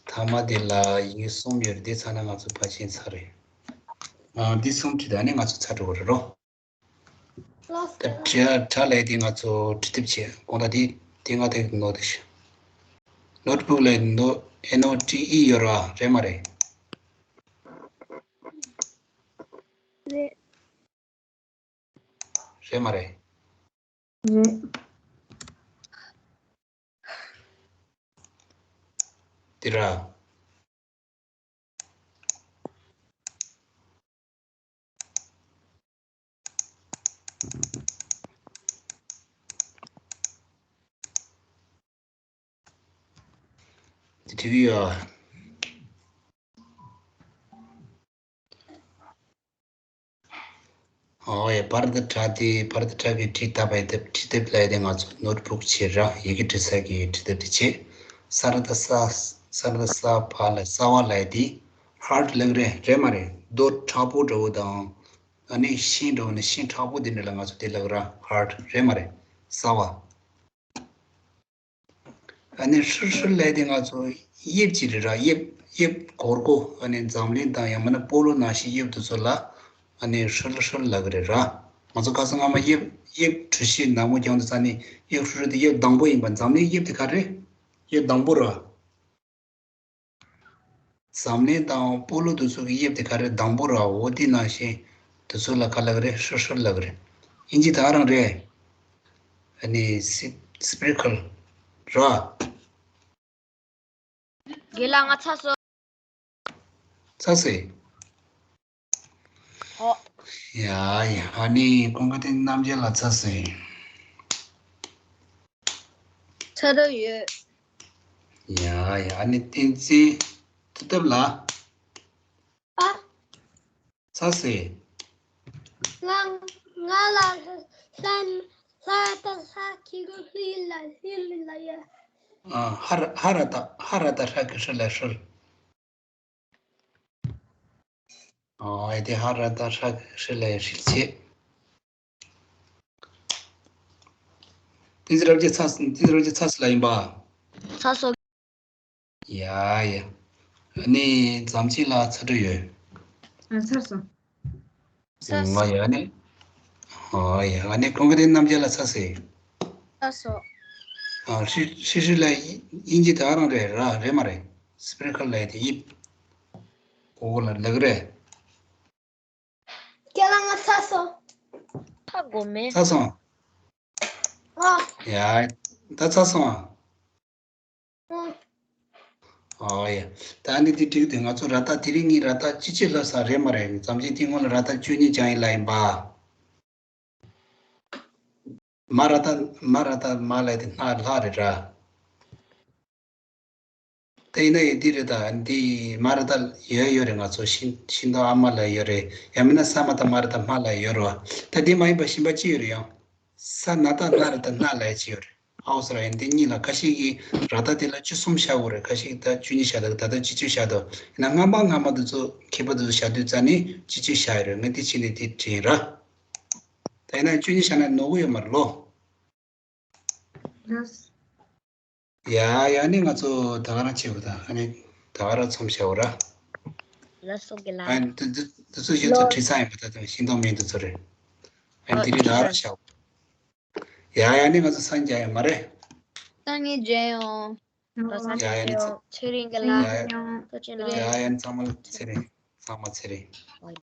མཐའ་མ་འདི་ལ་ཡི་གེ་གསུམ་ཡོད་རེད། འདི་ཚར་ན་ང་ཚོ་ཕལ་ཆེར་ཚར་རེད། ཨ་འདི་གསུམ་བྲིས་ད་ནི་ང་ཚོ་ཚར་འགྲོ་གི་རེད་རོ། ད་བྲིས་བྲིས་ལས་འདི་ང་ཚོ་འབྲི་དེབ་བྱེད་དགོངས་དག་འདི་འདི་ང་དེ་ནོ་དེ་ཤི། ནོ་ཊི་བུག་ལས་ནོ་ཨེན་ཨོ་ཊི་ཨི་ཡོད་ར་རེད་མ་རེད། རེད། རེད་མ་རེད། རེད། འདི་ར། འདི་བྲིས་ཡོད། ཨོ་ཡ། བར་དུ་དྲ་དེ་བར་དུ་དྲ་གི་བྲིས་ཐབས་ཡི་དེབ་བྲིས་དེབ་ལ་ཡི་དེ་ང་ཚོ་ནོ་ཊི་བུག་བྱེད་ར་ཡི་གེ་འབྲི་ས་གི་བྲིས་དེབ་དེ་བྱེད། ས་ར་ད་ས་ས་ར་ད་ས་བ་ལ་ས་བ་ལ་ཡི་དེ་ཧར་ཊི་ལབ་རེད་རེད་མ་རེད། རྡོ་མཁྲེགས་པོ་འདྲ་བོ་དང་ཨ་ནི་ཤིང་འདྲ་བོ་ནི་ཤིང་མཁྲེགས་པོ་དེ་འདྲ་ལ་ང་ཚོ་དེ་ལབ་ར་ཧར་ཊི་རེད་མ་རེད། ས་བ། ཨ་ནི་ཧྲིལ་ཧྲིལ་ལབ་དེ་ང་ཚོ་དབྱིབས་ཅིག་རེད་ར། དབྱིབས་དབྱིབས་སྒོར་སྒོར་ཨ་ནི་འཛམ་གླིང་དང་ཡང་མིན་ན་སྤོ་ལོ་ནང་བཞིན་དབྱིབས་དེ་ཚོ་ལ་ཨ་ནི་ཧྲིལ་ཧྲིལ་ལབ་ཀྱི་རེད་ར། ང་ཚོ་ཁ་སང་སྔ་མ་དབྱིབས་དབྱིབས་གྲུ་བཞི་ནག་མོ་རྒྱང་དུ་ས་ནི་དབྱིབས་ཧྲིལ་ཧྲིལ་དེ་དབྱིབས་དང་པོ་ཡིན་པ། འཛམ་གླིང་དབྱིབས་དེ་ག་རེ། དབྱིབས་དང་པོ་ར། འཛམ་གླིང་དང་སྤོ་ལོ་དེ་ཚོ་གི་དབྱིབས་དེ་ག་རེ། དང་པོ་ར། འོ་དེ་ནང་བཞིན་དེ་ཚོ་ལ་ག་ལབ་རེད། ཧྲིལ་ཧྲིལ་ལབ་རེད། ཨིན་ཇི་ད་རང་རེད། ཨ་ནི་སི་སི་པི་རི་ཀལ་ར། རྒན་ལགས་ང་ཚར་སོང་། ཚར་སོང་། ཨོ། ཡ་ཡ། ཨ་ནི་ཀུན་དགའ་བསྟན་རྣམ་རྒྱལ་ལགས་ཚར་སོང་། ཚར་འདོད་ཡོད། ཡ་ཡ། ཨ་ནི་བསྟན་འཛིན་ཐུབ་བསྟན་ལགས། ཨ། ཚར་སོང་། ང་ང་ལ་ལྷ་ལྷ་ལྷ་དང་ལྷ་ཁྱི་གུ་ལྷི་ལ་ལྷི་ལ་ཡ། ཨ། ཧ་ར་ཧ་ར་ད་ཧ་ར་ད་ཧྲ་གི་ཧྲི་ལ་ཧྲིལ། ཨོ་ཨེ་དེ་ཧ་ར་ད་ཧྲ་གི་ཧྲི་ལ་ཧྲིལ་བྱེད། དེ་ཚོ་རབ་རྒྱས་ཚ་དེ་ཚོ་རབ་རྒྱས་ཚ་སི་ལ་ཡིན་པ། ཚ་སོ། ཡ་ཡ། ཨ་ནི་འཛམ་གཅིག་ལ་ཚ་དྲོད་ཡོད། ཨ་ཚར་སོང་། ཚར་སོང་། ང་ཡ་ནི། ཨ་ཡ། ཨ་ནི་ཀུན་དགའ་བསྟན་རྣམ་རྒྱལ་ལ་ཚ་སོང་། ཚར་སོང་། ཨ་ཧྲི་ཧྲི་ཧྲི་ལ་དབྱིན་ཇི་ད་རང་རེད་ར་རེད་མ་རེད། སི་པི་རི་ཀལ་ལ་ཡ་དེ་དབྱིབས། ཨོ་ལ་ལག་རེད། ཁྱེད་ལ་ང་ཚར་སོང་། ཧ་གོ་མེད། ཚར་སོང་། ཨ། ཡ། ད་ཚར་སོང་ཨ། ཨ། ཨོ་ཡ། ད་ནི་དེ་འགྲིག་དེ་ང་ཚོ་ར་ཏ་དེ་རིང་ངའི་ར་ཏ་སྤྱི་སྤྱི་ལྷ་ས་རེད་མ་རེད། ཙམ་ཅིག་དེ་སྔོན་ལ་ར་ཏ་བཅུ་གཉིས་ཀྱང་ཡིན་ལ་ཡིན་པ། མ་ར་ཏ་མ་ར་ཏ་མ་ལ་དེ་སྣ་ལྷ་རེད་ར། ད་ཡིན་ན་ཡང་འདི་རེད། ད་འདི་མ་ར་ཏ་ཡོད་ཡོད་རེད། ང་ཚོ་ཤིང་ཤིང་ཏོག་ཨ་མ་ལ་ཡོད་རེད། ཡང་མིན་ན་ས་མ་ཏ་མ་ར་ཏ་མ་ལ་ཡོད་རེད་བ། ད་འདི་མ་ཡིན་པ་གཞན་པ་ཅི་ཡོད་རེད་ཡང་། ས་ན་ཏ་ན་ར་ཏ་ན་ལ་ཡ་ཅི་ཡོད་རེད། ཨའོ་ས་ར་ཡིན་འདི་གཉིས་ལ་ཁ་ཤས་ཀྱིས་ར་ཏ་དེ་ལ་བཅུ་གསུམ་བཞག་དགོས་རེད། ཁ་ཤས་ཀྱིས་ད་བཅུ་གཉིས་བཞག་འདུག་ད་ལྟ་བཅུ་གཅིག་བཞག་འདུག་ཡིན་ན་སྔ་མ་སྔ་མ་དེ་ཚོ་མཁས་པ་དེ་ཚོ་བཞག་དུས་ཙ་ནི་བཅུ་གཅིག་བཞག་ཡོད་རེད། ངས་འདི་ཕྱིན་ནས་འདི་དྲན་ར། ད་ཡིན་ན་བཅུ་གཉིས་བཞག་ན་ནོར་གི་ཡོད་མ་རེད་ལོ། ལགས། ཡ་ཡ་ནི་ང་ཚོ་ད་ག་རང་བྱེད་དགོས། ད་ཨ་ནི་ད་ག་རང་མཚམས་བཞག་ར། ལགས་སོ་རྒན་ལགས། ཨ་ནི་འདི་འདི་འདི་ཚོ་ཞིག་ཚོ་བྲིས་ཚར་ཡིན་པ། ད་ད་ཤིང་སྡོང་མིང་འདི་ཚོ་རེད། ཨ་ནི་དེ་རིང་ད་ག་རང་བཞག་ཡ་ཡ་ནི་ང་ཚོ་སངས་རྒྱས་ཡོད་མ་རེད། སངས་རྒྱས་ཡོང་། ལགས་སོ། ཡ་ཡ་ནི་ཚེ་ཚེ་རིང་རྒན་ལགས། ཡ་ཡ། ཐུགས་རྗེ་གནང་། ཡ་ཡ་ནི་ཚང་མ་ཚེ་རིང་། ཚང་མ་ཚེ་རིང་།